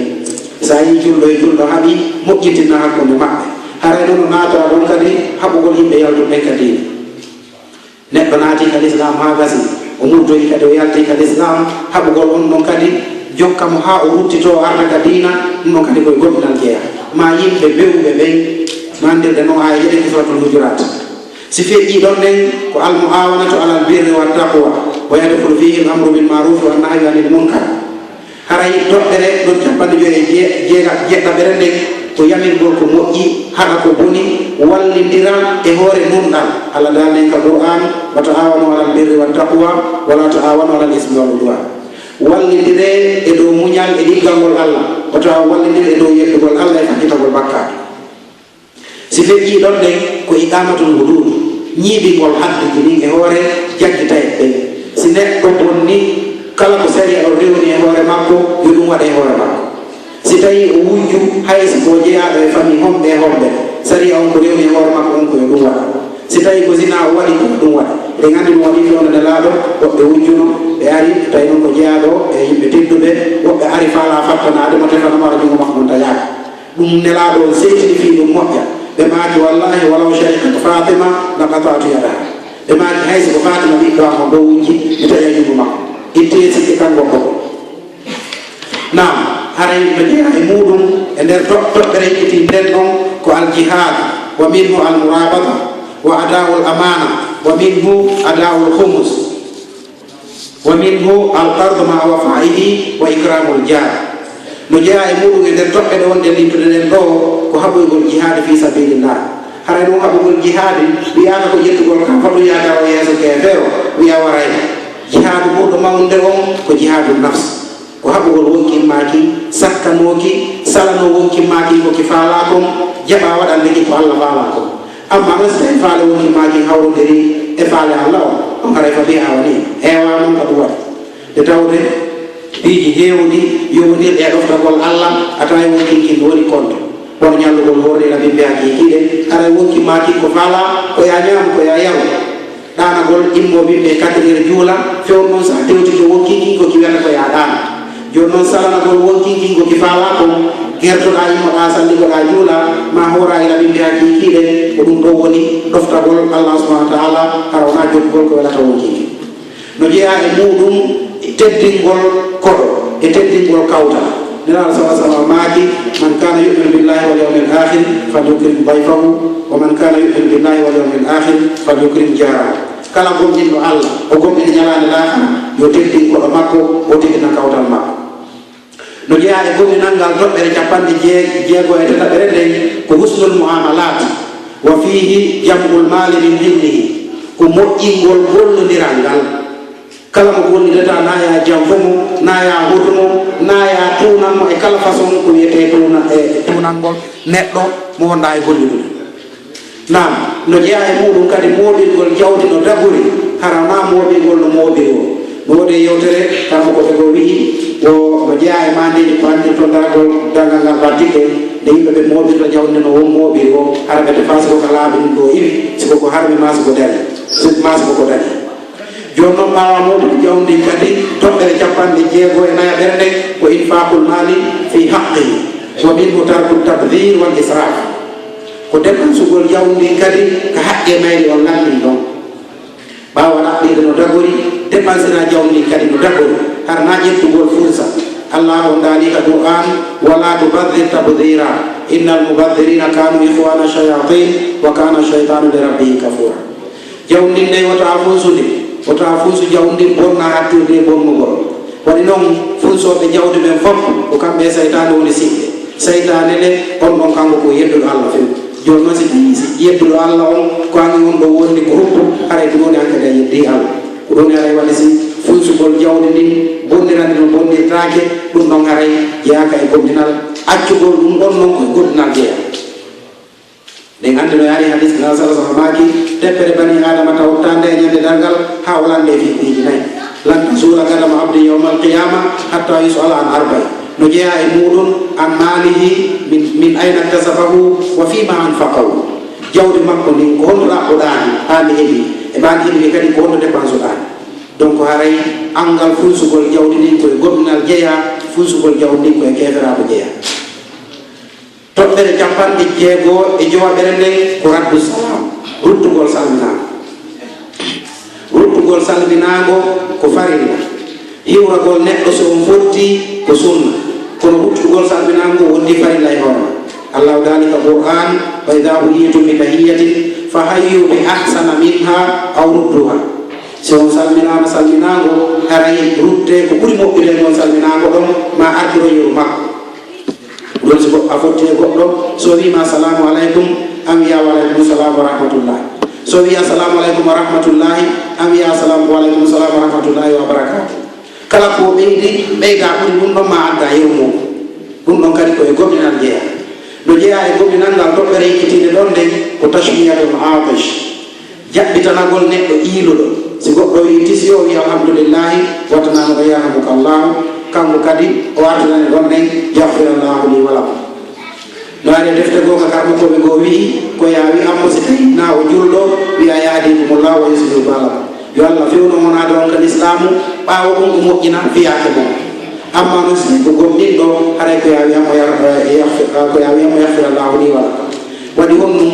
So a yii julɗo e julɗo haɓi, moƴƴintinaa hakkunde maɓɓe. Haray non o naatoraa ɗon kadi haɓugol yimɓe yaltuɓe ɓen ka diina. Neɗɗo naatii ka lislaam haa gasi, o murtoyi kadi o yaltii ka lislaam, haɓugol on ɗon kadi jokka mo haa o ruttitoo o arta ka diina, ɗum ɗon kadi ko e goɗɗinal jeyaa. Maa yimɓe bewɓe ɓen, no anndirɗen non aaya jeɗen ka Suuratul Hujuraat. Si feƴƴii ɗon nden ko al mu'aawanatu alal birri wat taqwa, wa yadkhulu fiihi al amru bil ma'ruufi wan nahyu anil munkar. Haray toɓɓere ɗon cappanɗe joy e jee-, jeega-, jeeɗiɗaɓere nden ko yamirgol ko moƴƴi, haɗa ko boni, wallindira e hoore nunɗal. Allah daali en ka Qur'aan, wa ta'aawanu alal birri wat taqwa, wa laa ta'aawanu alal ismi wal udwaan. Wallindiree e dow muñal e ɗiggal ngol Allah, wata on wallindir e dow yeddugol Allah e fakkitagol bakkaatu. Si feƴƴii ɗon nden ko iqaamatul huduud, ñiiɓingol hadduji ɗin e hoore jaggitayɓe ɓen. Si neɗɗo bonni, kala ko sariya on rewni e hoore makko, yo ɗum waɗe e hoore makko. Si tawii o wujju, hay si ko o jeyaaɗo e famii homɓe e homɓe, sariya on ko rewni e hoore makko on ko yo ɗum waɗe. Si tawii ko zinaa o waɗi, ko yo ɗum waɗe. Eɗen anndi ɗum waɗi fewndo Nelaaɗo, woɓɓe wujjuno, ɓe ari, tawi non ko jeyaaɗo e yimɓe tedduɓe, woɓɓe ari faalaa fattanaade mo, tefana mo, hara junngo makko on taƴaaka. Ɗum Nelaaɗo on seytini fii ɗum moƴƴa. Ɓe maaki, "Wallaahi, walaw shariqat Faatima la qata'tu yadaha." Ɓe maaki, "Hay si ko Faatima ɓiɗɗo am on ɗoo wujji, mi taƴay junngo makko." Ittee sikke kan goɗɗo ko. Naam, haray no jeyaa e muuɗum e nder to-, toɓɓere yimɓitii nden ɗon ko al jihaad, wa minhu al murabata, wa adaa'ul amaana, wa minhu adaa'ul khumus. Wa minhu al-qardu ma'a wafa'ihi wa ikramul jaar. No jeyaa e muuɗum e nder toɓɓe ɗe wonɗen lintude ɗen ɗoo, ko haɓoygol jihaadi fii sabilillah. Haray ɗum haɓugol jihaadi, wiyaaka ko ƴettugol ka fatu yaakaro yeeso keefeero, wiya waray. Jihaadu ɓurɗo mawnude on ko jihaadu nafs. Ko haɓugol wonkin maa kin, sakkanoo ki, salanoo wonkin maa kin ko ki faalaa kon, jaɓaa waɗande ki ko Alla faalaa kon. Ammaa non si tawii faale wonkin maa kin hawrondirii e faale Alla on, on haray fa bihaa wa ni'ma. Heewaa non ka ɗum waɗi. Nde tawde piiji heewuɗi yowondirɗi e ɗoftagol Alla, a taway wonkin kin no woni konto. Kono ñallugol hoore ina bimbi hakiikiiɗe, haray wonkin maa kin ko faalaa, ko yo a ñaamu, ko yo a yaru. Ɗaanagol, immo bimbi e quatre heures juula, few non sa tewtike wonkin kin ko ki wiyata ko yo a ɗaana. Jooni non salanagol wonkin kin ko ki faalaa kon, gertoɗaa immoɗaa salligoɗaa juula, maa hooraa ina bimbi hakiikiiɗe, ko ɗum ɗoo woni ɗoftagol Allah subhanahu wa ta'ala, hara wonaa jokkugol ko welata wonkin kin. No jeyaa e muuɗum teddingol koɗo e teddingol kawtal. Nelaaɗo sallallahu alaihi wasallam maaki, "Man kana yu'minu billahi wal yawmil akhir falyukrim dayfahu, wa man kana yu'minu billahi wal yawmil akhir falyukrim jarahu." Kala gomɗinɗo Allah, o gomɗina ñalaande laakhara, yo teddin koɗo makko, o teddina kawtal makko. No jeyaa e gomɗinal ngal toɓɓere cappanɗe jee-, jeego e tataɓere nden ko husnul mu'amalat, wa fihi jam'ul mali min hillihi, ko moƴƴingol gollondiral ngal. Kala mo gollidata, na ya janfo mo, na ya hoto mo, na ya tuunan mo e kala façon ko wiyetee tuuna-, e tuunangol neɗɗo mo wonɗaa e gollidude. Naam, no jeyaa e muuɗum kadi mooɓirgol jawdi no dagori, hara naa mooɓirgol no mooɓiri woo. No woodi e yewtere, kammo ko ɓe goo wi'i, wo no jeyaa e maandeeji ko andirton daragol dangal ngal ɓaddiɗe, nde yimɓe ɓe mooɓirta jawdi no won mooɓiri woo, hara ɓe tefaa si ko ka laabi ɗum ɗoo iwi, si ko ko harmi maa si ko dari, si maa si ko ko dari. Jooni noon, ɓaawo mooɓude jawdi ndin kadi, toɓɓere capanɗe jeego e nayaɓere nden ko infaqul maali fi haqqihi, wa minhu tarku tabdhir wal israf. Ko dépensugol jawdi ndin kadi ka haqqe mayri on lanndin ɗon. Ɓaawo ɗaɓɓirde no dagori, dépensira jawdi ndin kadi no dagori, hara naa ƴettugol funsa. Allah on daali ka Qur'an, "Wala tubadhir tabdhira, innal mubadhirina kanu ikhwana shayatin, wa kana shaytanu li rabbihi kafura." Jawdi ndin dey, wota a funsu ndi, wota a funsu jawdi ndin bonna hattirde e bonnugol. Waɗi noon, funsooɓe jawdi ɓen fof, ko kamɓe e saytaane woni siɓɓe. Saytaane le, on ɗon kanko ko yedduɗo Allah few. Jooni noon, si tawii si yedduɗo Allah on, ko an e on ɗoo wondi groupe, haray ko ɗum woni an kadi a yeddii Allah. Ko ɗum woni haray waɗi si funsugol jawdi ndin, bonnirande no bonnirtaake, ɗum ɗon haray yaaka e gomɗinal, accugol ɗum ɗon noon ko e gomɗinal jeyaa. Ɗen anndi no yaari hadis Nabi sallallahu alaihi wasallam maaki, teppere bani Aadama tawtaa nde e ñande darngal haa o lannde e fii piiji nay. "Lan tazula qadama abdin yawmal qiyama hatta yus'ala an arba'i." No jeyaa e muuɗum, an maalihi min, min ayna iktasabahu wa fima anfaqahu. Jawdi makko ndin, ko honto ɗaɓɓuɗaa ndi haa ndi heɓi? E ɓaa ndi heɓi ndi kadi, ko honto dépensuɗaa ndi? Donc haray anngal funsugol jawdi ndin ko e gomɗinal jeyaa, funsugol jawdi ndin ko e keeferaaku jeyaa. Toɓɓere capanɗe jeego e jowaɓere nden ko raddu salam, ruttugol salminaango. Ruttugol salminaango ko farilla. Hiwragol neɗɗo so on fotti ko sunna. Kono ruttugol salminaango wonti farilla e hoore ma. Allahu daali ka Qur'an, "Wa idha huyitum bi tahiyyatin fa hayyu bi ahsana minha aw rudduha." Si on salminaama salminaango, haray ruttee ko ɓuri moƴƴude e ngon salminaango ɗon, maa artiron yeru makko. Ɗum si goɗɗo a fotti e goɗɗo, so o wi'i ma, "Assalamu alaikum," an wi'a, "Wa alaikum salam wa rahmatullah." So o wi'i, "Assalamu alaikum wa rahmatullahi," an wi'a, "Assalamu alaikum salam wa rahmatullahi wa barakatuh." Kala ko o ɓeydi, ɓeyda ɓuri ɗum ɗon maa adda yeru mum. Ɗum ɗon kadi ko e gomɗinal jeyaa. No jeyaa e gomɗinal ngal toɓɓere yikkitinɗe ɗon nden ko tashmiyatul aatish. Jaɓɓitanagol neɗɗo iiluɗo. Si goɗɗo wi'i tisi, o wi'i, "Alhamdulillahi," wattanaano o, "Yarhamukallahu." Kanko kadi o artirani ɗon nden, "Yaghfirallahu li wa lakum." No ari e defte goo ka karamokooɓe goo wi'i, ko yaa wi'an mo si tawii naa o julɗo, wi'a, "Yahdikumullahu wa yuslihu balakum." Yo Allah fewnu on ado on ka lislaamu, ɓaawo ɗum o moƴƴina fiyaake mon. Amma non si ko gomɗinɗo, haray ko yaa wi'an mo yar-, eh, yaghfir-, ko yaa wi'an mo, "Yaghfirallahu li wa lakum." Waɗi honɗum?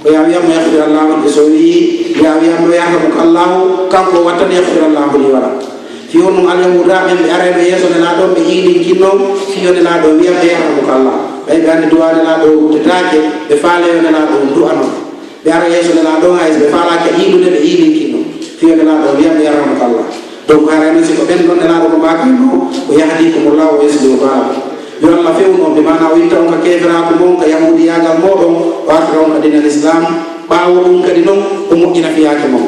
Ko yaa wi'an mo, "Yaghfirallahu," nde so wi'i, yaa wi'an mo, "Yarhamukallahu," kanko o wattan, "Yaghfirallahu li wa lakum." Fii honɗum Alyahuudaaɓe ɓe arayno yeeso Nelaaɗo on, ɓe iilinkinno, fii yo Nelaaɗo wi'an ɓe, "Yarhamukallah." Ɓay ɓe anndi du'aa Nelaaɗo on ruttetaake, ɓe faala yo Nelaaɗo on du'ano ɓe. Ɓe ara yeeso Nelaaɗo on, hay so ɓe faalaaka iilude, ɓe iilinkinno, fii yo Nelaaɗo on wi'an ɓe, "Yarhamukallah." Donc, haray non, si ko ɓen ɗon Nelaaɗo ko maakino, ko "Yahdikumullahu wa yuslihu balakum." Yo Allah fewnu on, bi maana o itta on ka keeferaaku mon, ka yahuudiyaagal mooɗon, o artira on ka diinal Islaam, ɓaawo ɗum kadi non, o moƴƴina fiyaake mon.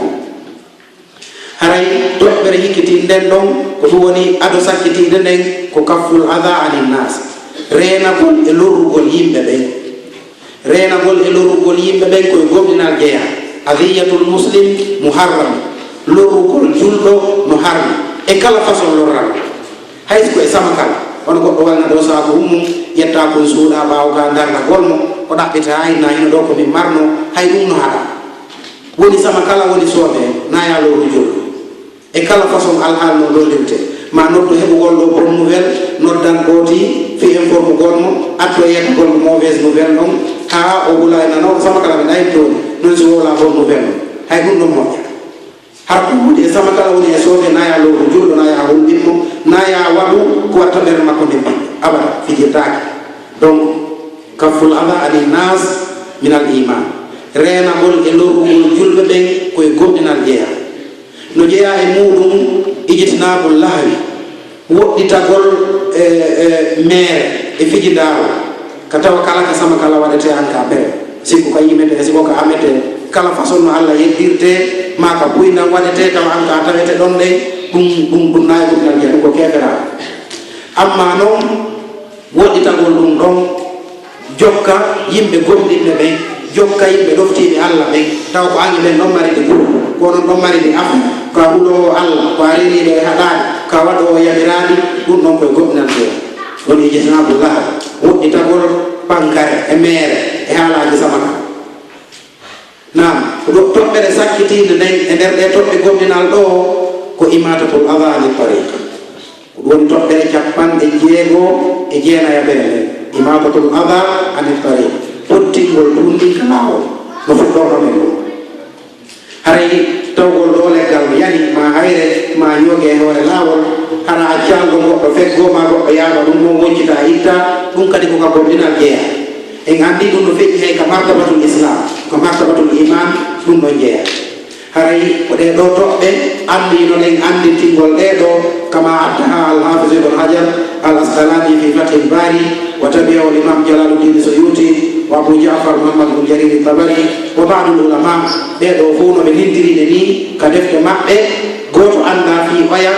Haray toɓɓere yikkitinɗe nden ɗon, ko ɗum woni ado sakkitiiɗe nden, ko kafful adha anin nas, reenagol e lorrugol yimɓe ɓen. Reenagol e lorrugol yimɓe ɓen ko e gomɗinal jeyaa. Adhiyatul muslim muharram. Lorrugol julɗo no harmi. E kala façon lorral. Hay si ko e samakal. Wano goɗɗo walna ɗoo saaku hummum, ƴetta kon suuɗa ɓaawo ka darnagol mo, o ɗaɓɓita hay na hino ɗoo ko min marno, hay ɗum no haɗa. Woni samakala, woni soode, na yaa lorru julɗo. E kala façon alhaali no lollirte, ma noddu heɓugol ɗo bonne nouvelle, noddan ɓooti, fii informugol mo, atto yettugol mo mauvaise nouvelle ɗon, haa o hula e nano, samakala ɓe ɗayin toon, non si wowla bonne nouvelle ɗon. Hay ɗum ɗon moƴƴa. Har ko woni e samakala woni e soode, na yaa lorru julɗo, na yaa hulɓin mo, na yaa waɗu ko watta ɓernde makko nden ɓiɗɗo. Abada, fijirtaake. Donc, kafful adha anin nas min al iman. Reenagol e lorrugol julɓe ɓen ko e gomɗinal jeyaa. No jeyaa e muuɗum ijtinabul lahwi, woɗɗitagol e, e meere e fijindaaru, ka tawa kala ka samakala waɗetee an ka pere. Si ko ka yimetee, si ko ka ametee, kala façon no Alla yeddirtee, maa ka buyndan waɗetee, tawa an ka tawete ɗon ɗen, ɗum, ɗum, ɗum nayi ɗum nan ɗum ko keeferaa. Amma non, woɗɗitagol ɗum ɗon, jokka yimɓe gomɗinɓe ɓen, Jokka yimɓe ɗoftiiɓe Alla ɓen, taw ko an e ɓen ɗon mari ɗi ɓuru, ko onon ɗon mari ɗi afu, ko a huloowo Alla, ko a reniiɗo e haɗaade, ko a waɗoowo yamiraaɗi, ɗum ɗon ko e gomɗinal jeyaa. Woni ijtinaabu lahw, woɗɗitagol pankare e meere e haalaaji samaka. Naam, ko ɗo toɓɓere sakkitiinde nden e nder ɗee toɓɓe gomɗinal ɗoo, ko imaatatul adaa ani tariq. Ko ɗum woni toɓɓere capanɗe jeego e jeenayaɓere nden, imaatatul adaa ani tariq, pottingol tuunɗin ka laawol, no fuɗɗorno men ɗum. Haray tawgol ɗoo leggal no yani, ma hayre, ma ñooge e hoore laawol, hara accaali ɗon goɗɗo feggoo, ma goɗɗo yaaɓa ɗum, ɗum woccita itta, ɗum kadi ko ka gomɗinal jeyaa. En anndi ɗum no feƴƴi hay ka martabatul islam, ka martabatul iman, ɗum ɗon jeyaa. Haray ko ɗee ɗoo toɓɓe anndino ɗen anndintingol ɗee ɗoo, kama addaha al-Hafiz ibn Hajar al-Asqalani fi Fathil Bari, wa tabi'ahu al-Imam Jalaluddin Suyuti, wa Abu Ja'far Muhammad ibn Jarir al-Tabari, wa ba'dul ulama, ɓee ɗoo fof no ɓe lintiri ɗe nii ka defte maɓɓe, gooto anndaa fii oya,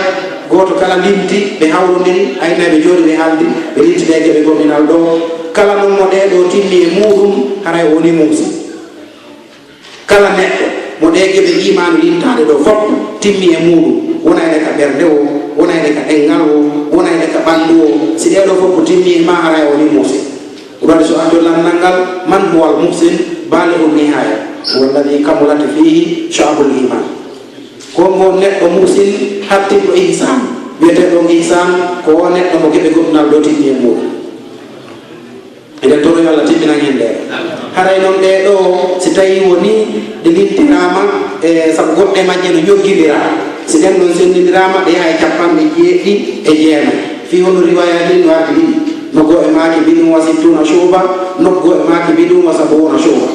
gooto kala linti, ɓe hawrondiri, aynaa ɓe jooɗiri haaldi, ɓe linti ɗee geɓe gomɗinal ɗoo. Kala non mo ɗee ɗoo timmi e muuɗum, haray o woni muusi. Kala neɗɗo mo ɗee geɓe iimaanu lintaaɗe ɗoo fof timmi e muuɗum, wonayde ka ɓernde woo, wonayde ka ɗenngal woo, wonayde ka ɓanndu woo, si ɗee ɗoo fof ko timmi e maa, haray o woni muusi. Ɗum waɗi so addo lanndal ngal, man huwa al-muhsin balighu nihaaya, huwa alladhi kamulat fihi shu'abul iman. Ko ngo neɗɗo muhsin hattinɗo ihsan, wiyeteeɗo on ihsan, ko o neɗɗo mo geɓe gomɗinal ɗoo timmi e muuɗum. Eɗen toro yo Allah timminan en ɗee. Haray non ɗee ɗoo, si tawii wonii ɗe lintiraama, e sabu goɗɗe majje no ñoggindira. Si ɗen ɗon senndindiraama, ɗe yaha e capanɗe jeeɗiɗi e jeenay. Fii hono riwaayaat ɗin no ardi ɗiɗi. Nokku goo e maaki bid'un wa sittuna shu'ba, nokku goo e maaki bid'un wa sab'una shu'ba.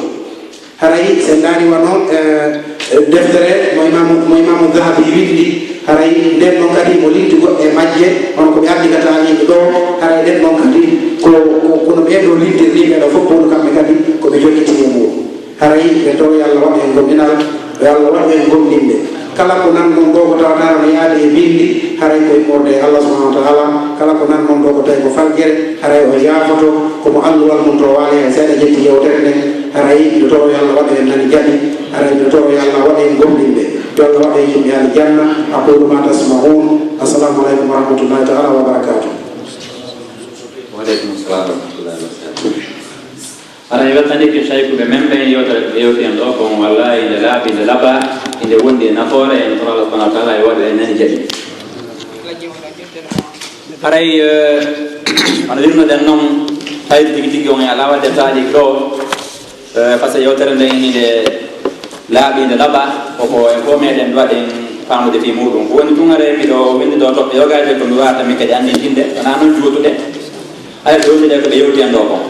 Haray, si en ndaari wano, eh, eh, deftere mo Imaamu, mo Imaamu Dahabi winndi, haray nden non kadi mo linti goɗɗe e majje, hono ko ɓe addi ka taaliiɓe ɗoo, haray nden non kadi ko, ko, kono ɓee ɗoo lintirɗi ɓee ɗoo fof, kono kamɓe kadi ko ɓe jokkiti e muuɗum. Haray ɓe toro yo Allah waɗu en gomɗinal, yo Allah waɗu en gomɗinɓe. Kala ko nan non ɗoo ko tawata no yaadi e binndi, haray ko immorde e Allah subhanahu wa ta'ala. Kala ko nan non ɗoo ko tawi ko faljere, haray o yaafoto, ko mo alluwal mum to waali hay seeɗa jetti yewtere nden. Haray miɗo toro yo Allah waɗu en nani jaɓi, haray miɗo toro yo Allah waɗu en gomɗinɓe, yo Allah waɗu en yimɓe aljanna. Aqulu ma tasma'un. Assalamu aleykum wa rahmatullahi ta'ala wa barakatuh. Wa aleykum salam wa rahmatullahi wa barakatuh. Haray en weltanike saykuɓe men ɓen yewtere ɓe yewti en ɗoo kon, wallahi nde laaɓi, nde laɓa, inde wondi e nafoore, en toro Allah subhanahu wa ta'ala e waɗu en nani jaɓi. Haray, eh, wano wirnoɗen non, tawi tigi tigi on e alaa waɗde taaliik ɗoo, eh, par ce que yewtere nden inde laaɓi, nde laɓa, koko en fof meɗen waɗen faamude fii muuɗum. Ko woni tun haray miɗo winndi ɗoo toɓɓe yogaaji ko mi waawata min kadi anndintinde, wonaa non juutude. Haray ɗo wonde ko ɓe yewti en ɗoo kon.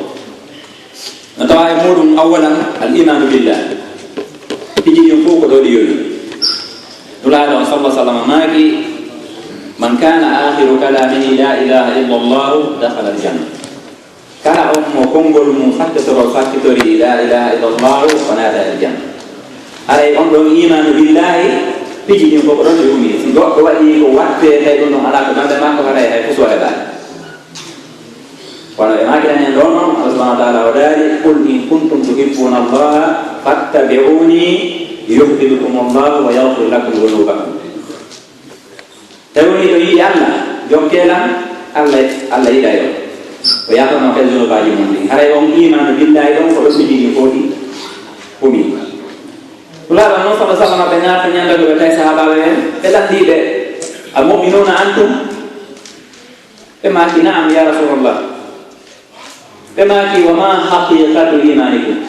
No tawa e muuɗum, awwalan, al imaanu billah. Piiji ɗin fof ko ɗoo ɗi yowi. Nulaaɗo on sallallahu alaihi wasallam maaki, "Man kana akhiru kalamihi la ilaha illa Allah, dakhala al janna." Kala on mo konngol mum sakkitoro, sakkitori la ilaha illa Allah, o naata al janna. Haray on ɗon imaanu billahi, piiji ɗin fof ko ɗon ɗi ummi. Si goɗɗo waɗi ko wattee, tawi ɗum ɗon alaa ko bannde makko, haray hay fus o heɓaani. Kono ɓe maaki en ɗon noon, Allah subhanahu wa ta'ala o daali, "Qul in kuntum tuhibbuna Allaha fattabi'uni yuhbibkumu Allahu wa yaghfir lakum dhunubakum." Tawi woni ɗo yiɗi Allah, jokkee lan, Allah, Allah yiɗay on. O yaafano kadi zunubaaji mon ɗin. Haray on imaanu billahi ɗon ko ɗo sujidi foti humi. Nulaaɗo noon sallallahu alaihi wasallam ɓe naata ñanda ko ɓe tawi sahaabaaɓe ɓen, ɓe lanndii ɓe, "A mu'minuna antum?" Ɓe maaki, "Na'am, ya Rasulallah." Ɓe maaki, "Wa ma haqiqatu imanikum?"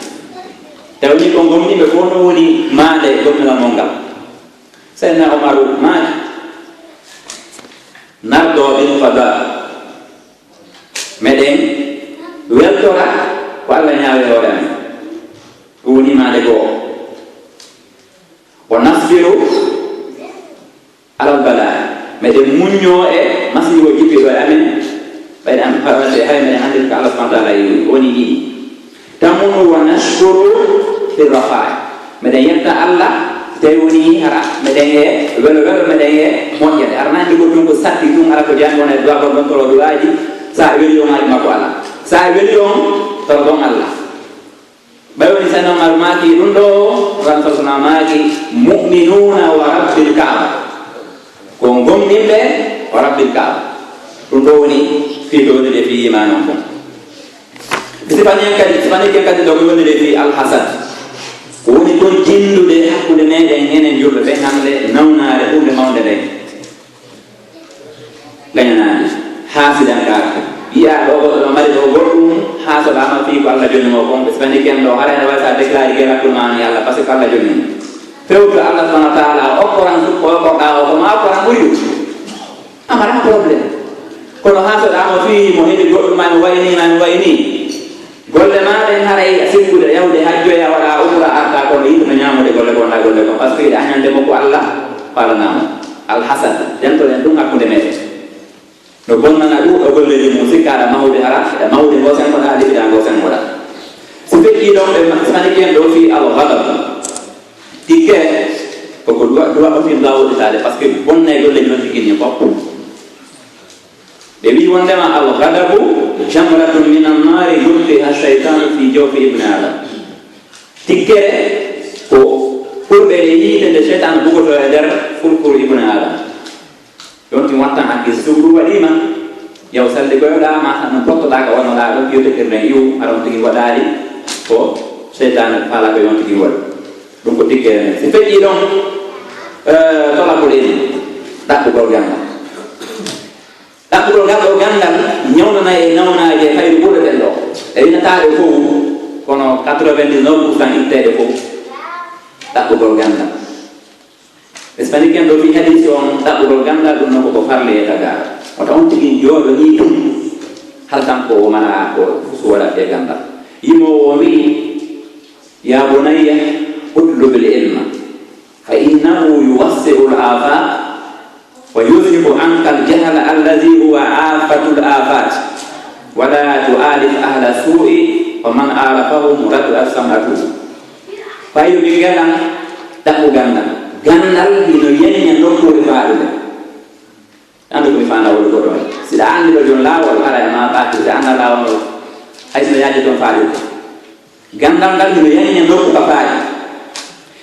Tawi ni ko gomɗinɓe ko no woni maande gomɗinal mon ngal. Seydina Umaru maaki, "Nardo bil qada." Meɗen weltora ko Allah ñaawi hoore amen. Ɗum woni maande goo. "Wa nasbiru alal balaa." Meɗen muññoo e masiibo jippiɗo e amen, ɓayde amen parwate, hay meɗen anndi ko Allah subhanahu wa ta'ala yewi. Woni ɗiɗi. Tamunu wa nashkuru fi rafa'i. Meɗen yetta Allah, tawi woni hara meɗen e welo welo, meɗen e moƴƴere. Hara na anndi ko ɗum ko satti ɗum, hara ko janngo na e du'a, ko ɗon toro du'aaji, sa a weli on, haaju makko alaa. Sa a weli on, toro ɗon Allah. Ɓay woni Seydina Umar maaki ɗum ɗo, Rasul sallallahu alaihi wasallam maaki, "Mu'minuna wa rabbil Kaaba." Ko gomɗinɓe wa rabbil Kaaba. Ɗum ɗo woni fii ko woni de fii iman on kon. Sifani en kadi, sifani en kadi ɗo ko woni de fii al-hasad. Ko woni kon jinnude hakkunde meɗen enen julɓe ɓen hannde nawnaare ɓurde mawnde nde. Gañanaani, haasidankaaka. Yiyaa ɗo goɗɗo no mari ɗo goɗɗum, haasoɗaama fii ko Allah jonni mo kon, ɓe sifani ken ɗo, hara ene wawi sa déclaré guerre hakkunde ma e Allah, parce que ko Allah jonni mo. Fewto Allah subhanahu wa ta'ala, okkoran ko okkorɗa o, ko ma okkoran ɓuri ɗum. Amara problème. Kono haasoɗaama fii mo heɓi goɗɗum ma no wayi ni, ma no wayi ni. Golle ma ɗen haray a sikkude yahude hajjoya, waɗa umra, arta kono yiɗi no ñaamude golle ko wonɗa golle kon, parce que yiɗa añande mo ko Allah falanamo. Al hasad, dentoɗen ɗum hakkunde meɗen. No bonnana ɗuuɗo golleji mum, sikka aɗa mahude hara, aɗa mahude ngo sengoɗa, aɗa liɓida ngo sengoɗa. Si feƴƴi ɗon ɓe ma-, sani ken ɗo fii al ghadab. Tikke, koko duwa, duwa o fii duwa woɗɗitaade, parce que bonnay golleji non tigi ni fof. Ɓe wii wondema al ghadabu jamratun min an nari yulqiha shaytanu fi jawfi ibni adam. Tikkere ko ɓurɓe e yiite nde seytaane bugotoo e nder furfuru ibnu adam. Ɗon tigi wattan hakkil, si suudu waɗiima, yaw salli goyoɗa, ma tan no pottoɗa ka wonnoɗa ɗon, yo tekkirɗen iwu, aɗa on tigi waɗaali ko seytaane faala ko yon tigi waɗi. Ɗum ko tikkere nden. Si feƴƴi ɗon, eh, tolakul ilmi, ɗaɓɓugol ganngal. Ɗaɓɓugol ngal ɗoo ganndal ñawnanay e nawnaaje fayde ɓurɗe ɗen ɗoo. E winataade fof, kono quatre-vingt-dix-neuf pour cent itteede fof, ɗaɓɓugol ganndal. Ɓe sifani ken ɗoo fii hadiisi on, ɗaɓɓugol ganndal, ɗum noon ko ko farli e tagaaɗo. Wota on tigi jooɗo nii tun, hara tan ko o mara ko fusu waɗat e ganndal. Yimoowo o wi'i, "Ya bunayya, utlubil ilma, fa innahu yuwassi'ul afaq." ويذهب عنك الجهل الذي هو آفة الآفات، ولا تؤالف أهل السوء، فمن عالفهم ردت سمعته. Fayu ɓinngel am, ɗaɓɓu ganndal. Ganndal hino yeñña nokkuure faaɗude. Anndu ko mi faandaa woni goɗɗo on. Si ɗa anndi ɗo jon laawol, hara e ma ɓaatti, si anndaa laawol ngol, hay si no yaajde toon faaɗude. Ganndal ngal hino yañña nokku ka faaɗi.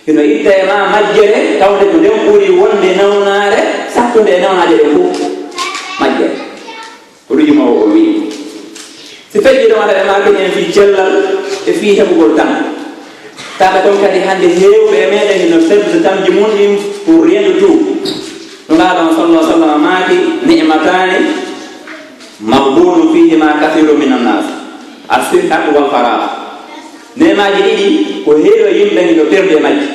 Hino itta e ma majjere, tawde ko nden ɓuri wonde nawnaare, sattunde e nawnaaje ɗen fof. Majjere. Ko ɗum yimoowo o wi'i. Si feƴƴi ɗon, hara e ma keñen fii cellal e fii heɓugol tan. Tawata ɗon kadi hannde heewɓe e meɗen hino perde tamji mum ɗin pour rien du tout. Nulaaɗo on sallallahu alaihi wasallam maaki, "Ni'matani maghbunun fihima kathirun minan nas, as-sihhatu wal faragh." Neemaaji ɗiɗi ko heewi yimɓe hino perde majji.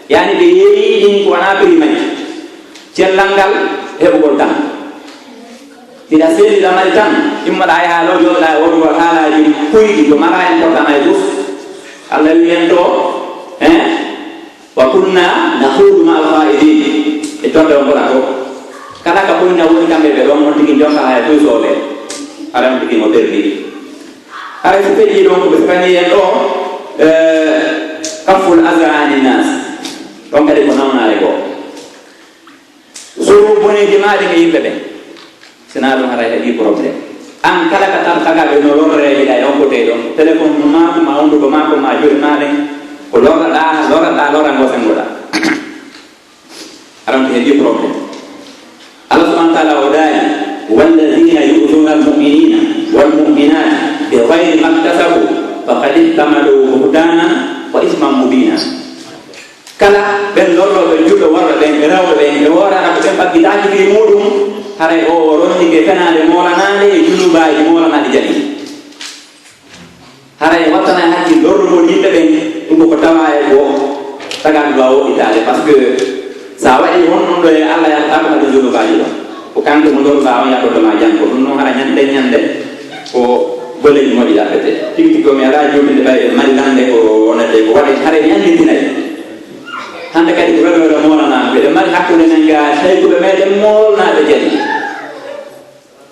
Yaani ɓe yeeyi ɗin ko wanaa prix majji. Cellal ngal e heɓugol tan. Hiɗa seedi, hiɗa mari tan, immoɗaa yahaa ɗo, jooɗoɗaa e worgol haalaaji kuyɗi, ko maraa important hay fof. Allah wi'i en to, hein? "Wa kunna nakhudu ma'al kha'idin." E tonde on mboɗa ko. Kala ka boni na woni kamɓe ɓe ɗon, on tigi jonka hay kuy sooɓe. Hara on tigi mo perdi. Hara si feƴƴi ɗon ko ɓe sifani en ɗo, eh, kafful aza anin nas. Ɗon kadi ko nawnaare goo. Suru boneeji maa ɗin e yimɓe ɓen. Sinaa ɗum haray heɓii problème. An kala ka tar tagaɓe no lorre yiɗa e on côté ɗon. Téléphone mo maako ma, hunduko maako ma, joyi ma ɗen. Ko lorraɗaa, lorraɗaa, lorra ngo sengoɗaa. Aɗa on heɓii problème. Allah subhanahu wa ta'ala o daali, "Wallazina yu'zuna al-mu'minina wal mu'minati bi ghayri maktasabu faqad ihtamalu buhtanan wa isman mubina." Kala ɓen lorrooɓe julɗo worɓe ɓen e rewɓe ɓen e hoore Arabu ɓen ɓaggitaaki fii muuɗum, haray o o rondike fenaande moolanaande e junubaaji moolanaaɗi jali. Haray wattanaa hakkil lorrugol yimɓe ɓen, ɗum ko ko tawaa e ko tagal ɗo a woɗɗitaade, parce que so a waɗii honɗum ɗo e Allah yahata ko ɓaɗi junubaaji ɗon. Ko kanko mo lorruɗaa on yahoto ma janngo. Ɗum noon hara ñande ñande ko golleeji moƴƴi ɗaɓɓete. Tigi tigi o mi alaa juulde ɓay mari lande ko wonete ko waɗi hare mi anndintinay. Hannde kadi ko welo welo moolanaama. Mbeɗe mari hakkunde men ga tawi ko ɓe meɗen moolnaaɓe jadi.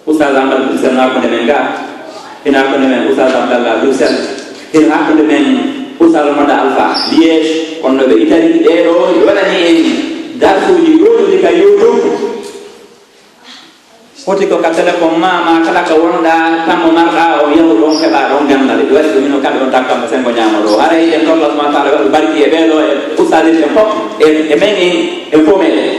Oustaz Amadou Dussel no hakkunde men ga. Hino hakkunde men Oustaz Abdallah Dussel. Hino hakkunde men Oustaz Mada Alpha Liège. Wonnooɓe Italie ɓee ɗo ɓe waɗani en darsuuji ɗuuɗuɗi ka YouTube. Foti ko ka téléphone ma, ma kala ka wonɗa, tammo marɗa, on yahu ɗon, heɓa ɗon ganndal. Ɗi waɗi ɗum, mino kamɓe on takkanmo sengo ñaamo ɗo. Haray en torla subhanahu wa taala waɗu barki e ɓeeɗo, e ustaaji en fof, e, e men en, en fof meɗen.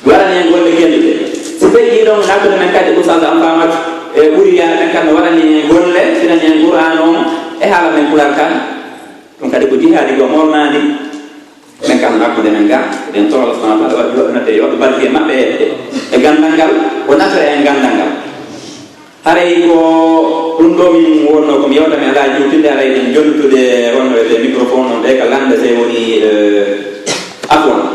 Waɗani en golle kelɗe. Si tawi ɗiɗon nattude men kadi ustaas am famat, e ɓuri yaade men kam no waɗani en golle, sinani en Qur'an on, e haala men Pulaar kan. Ɗum kadi ko jihaadi ko molnaani. Men kam nattude men ga, eɗen toro Allah subhanahu wa taala waɗi waɗu natte, yo waɗu barki e maɓɓe e, e ganndal ngal, o nattira en ganndal ngal. Haray ko ɗum ɗo min wonno ko mi yewta, mi alaa juutinde, haray min jonnutude wonno wiyetee microphone on ɗe ka lannda sey woni, eh, afwan.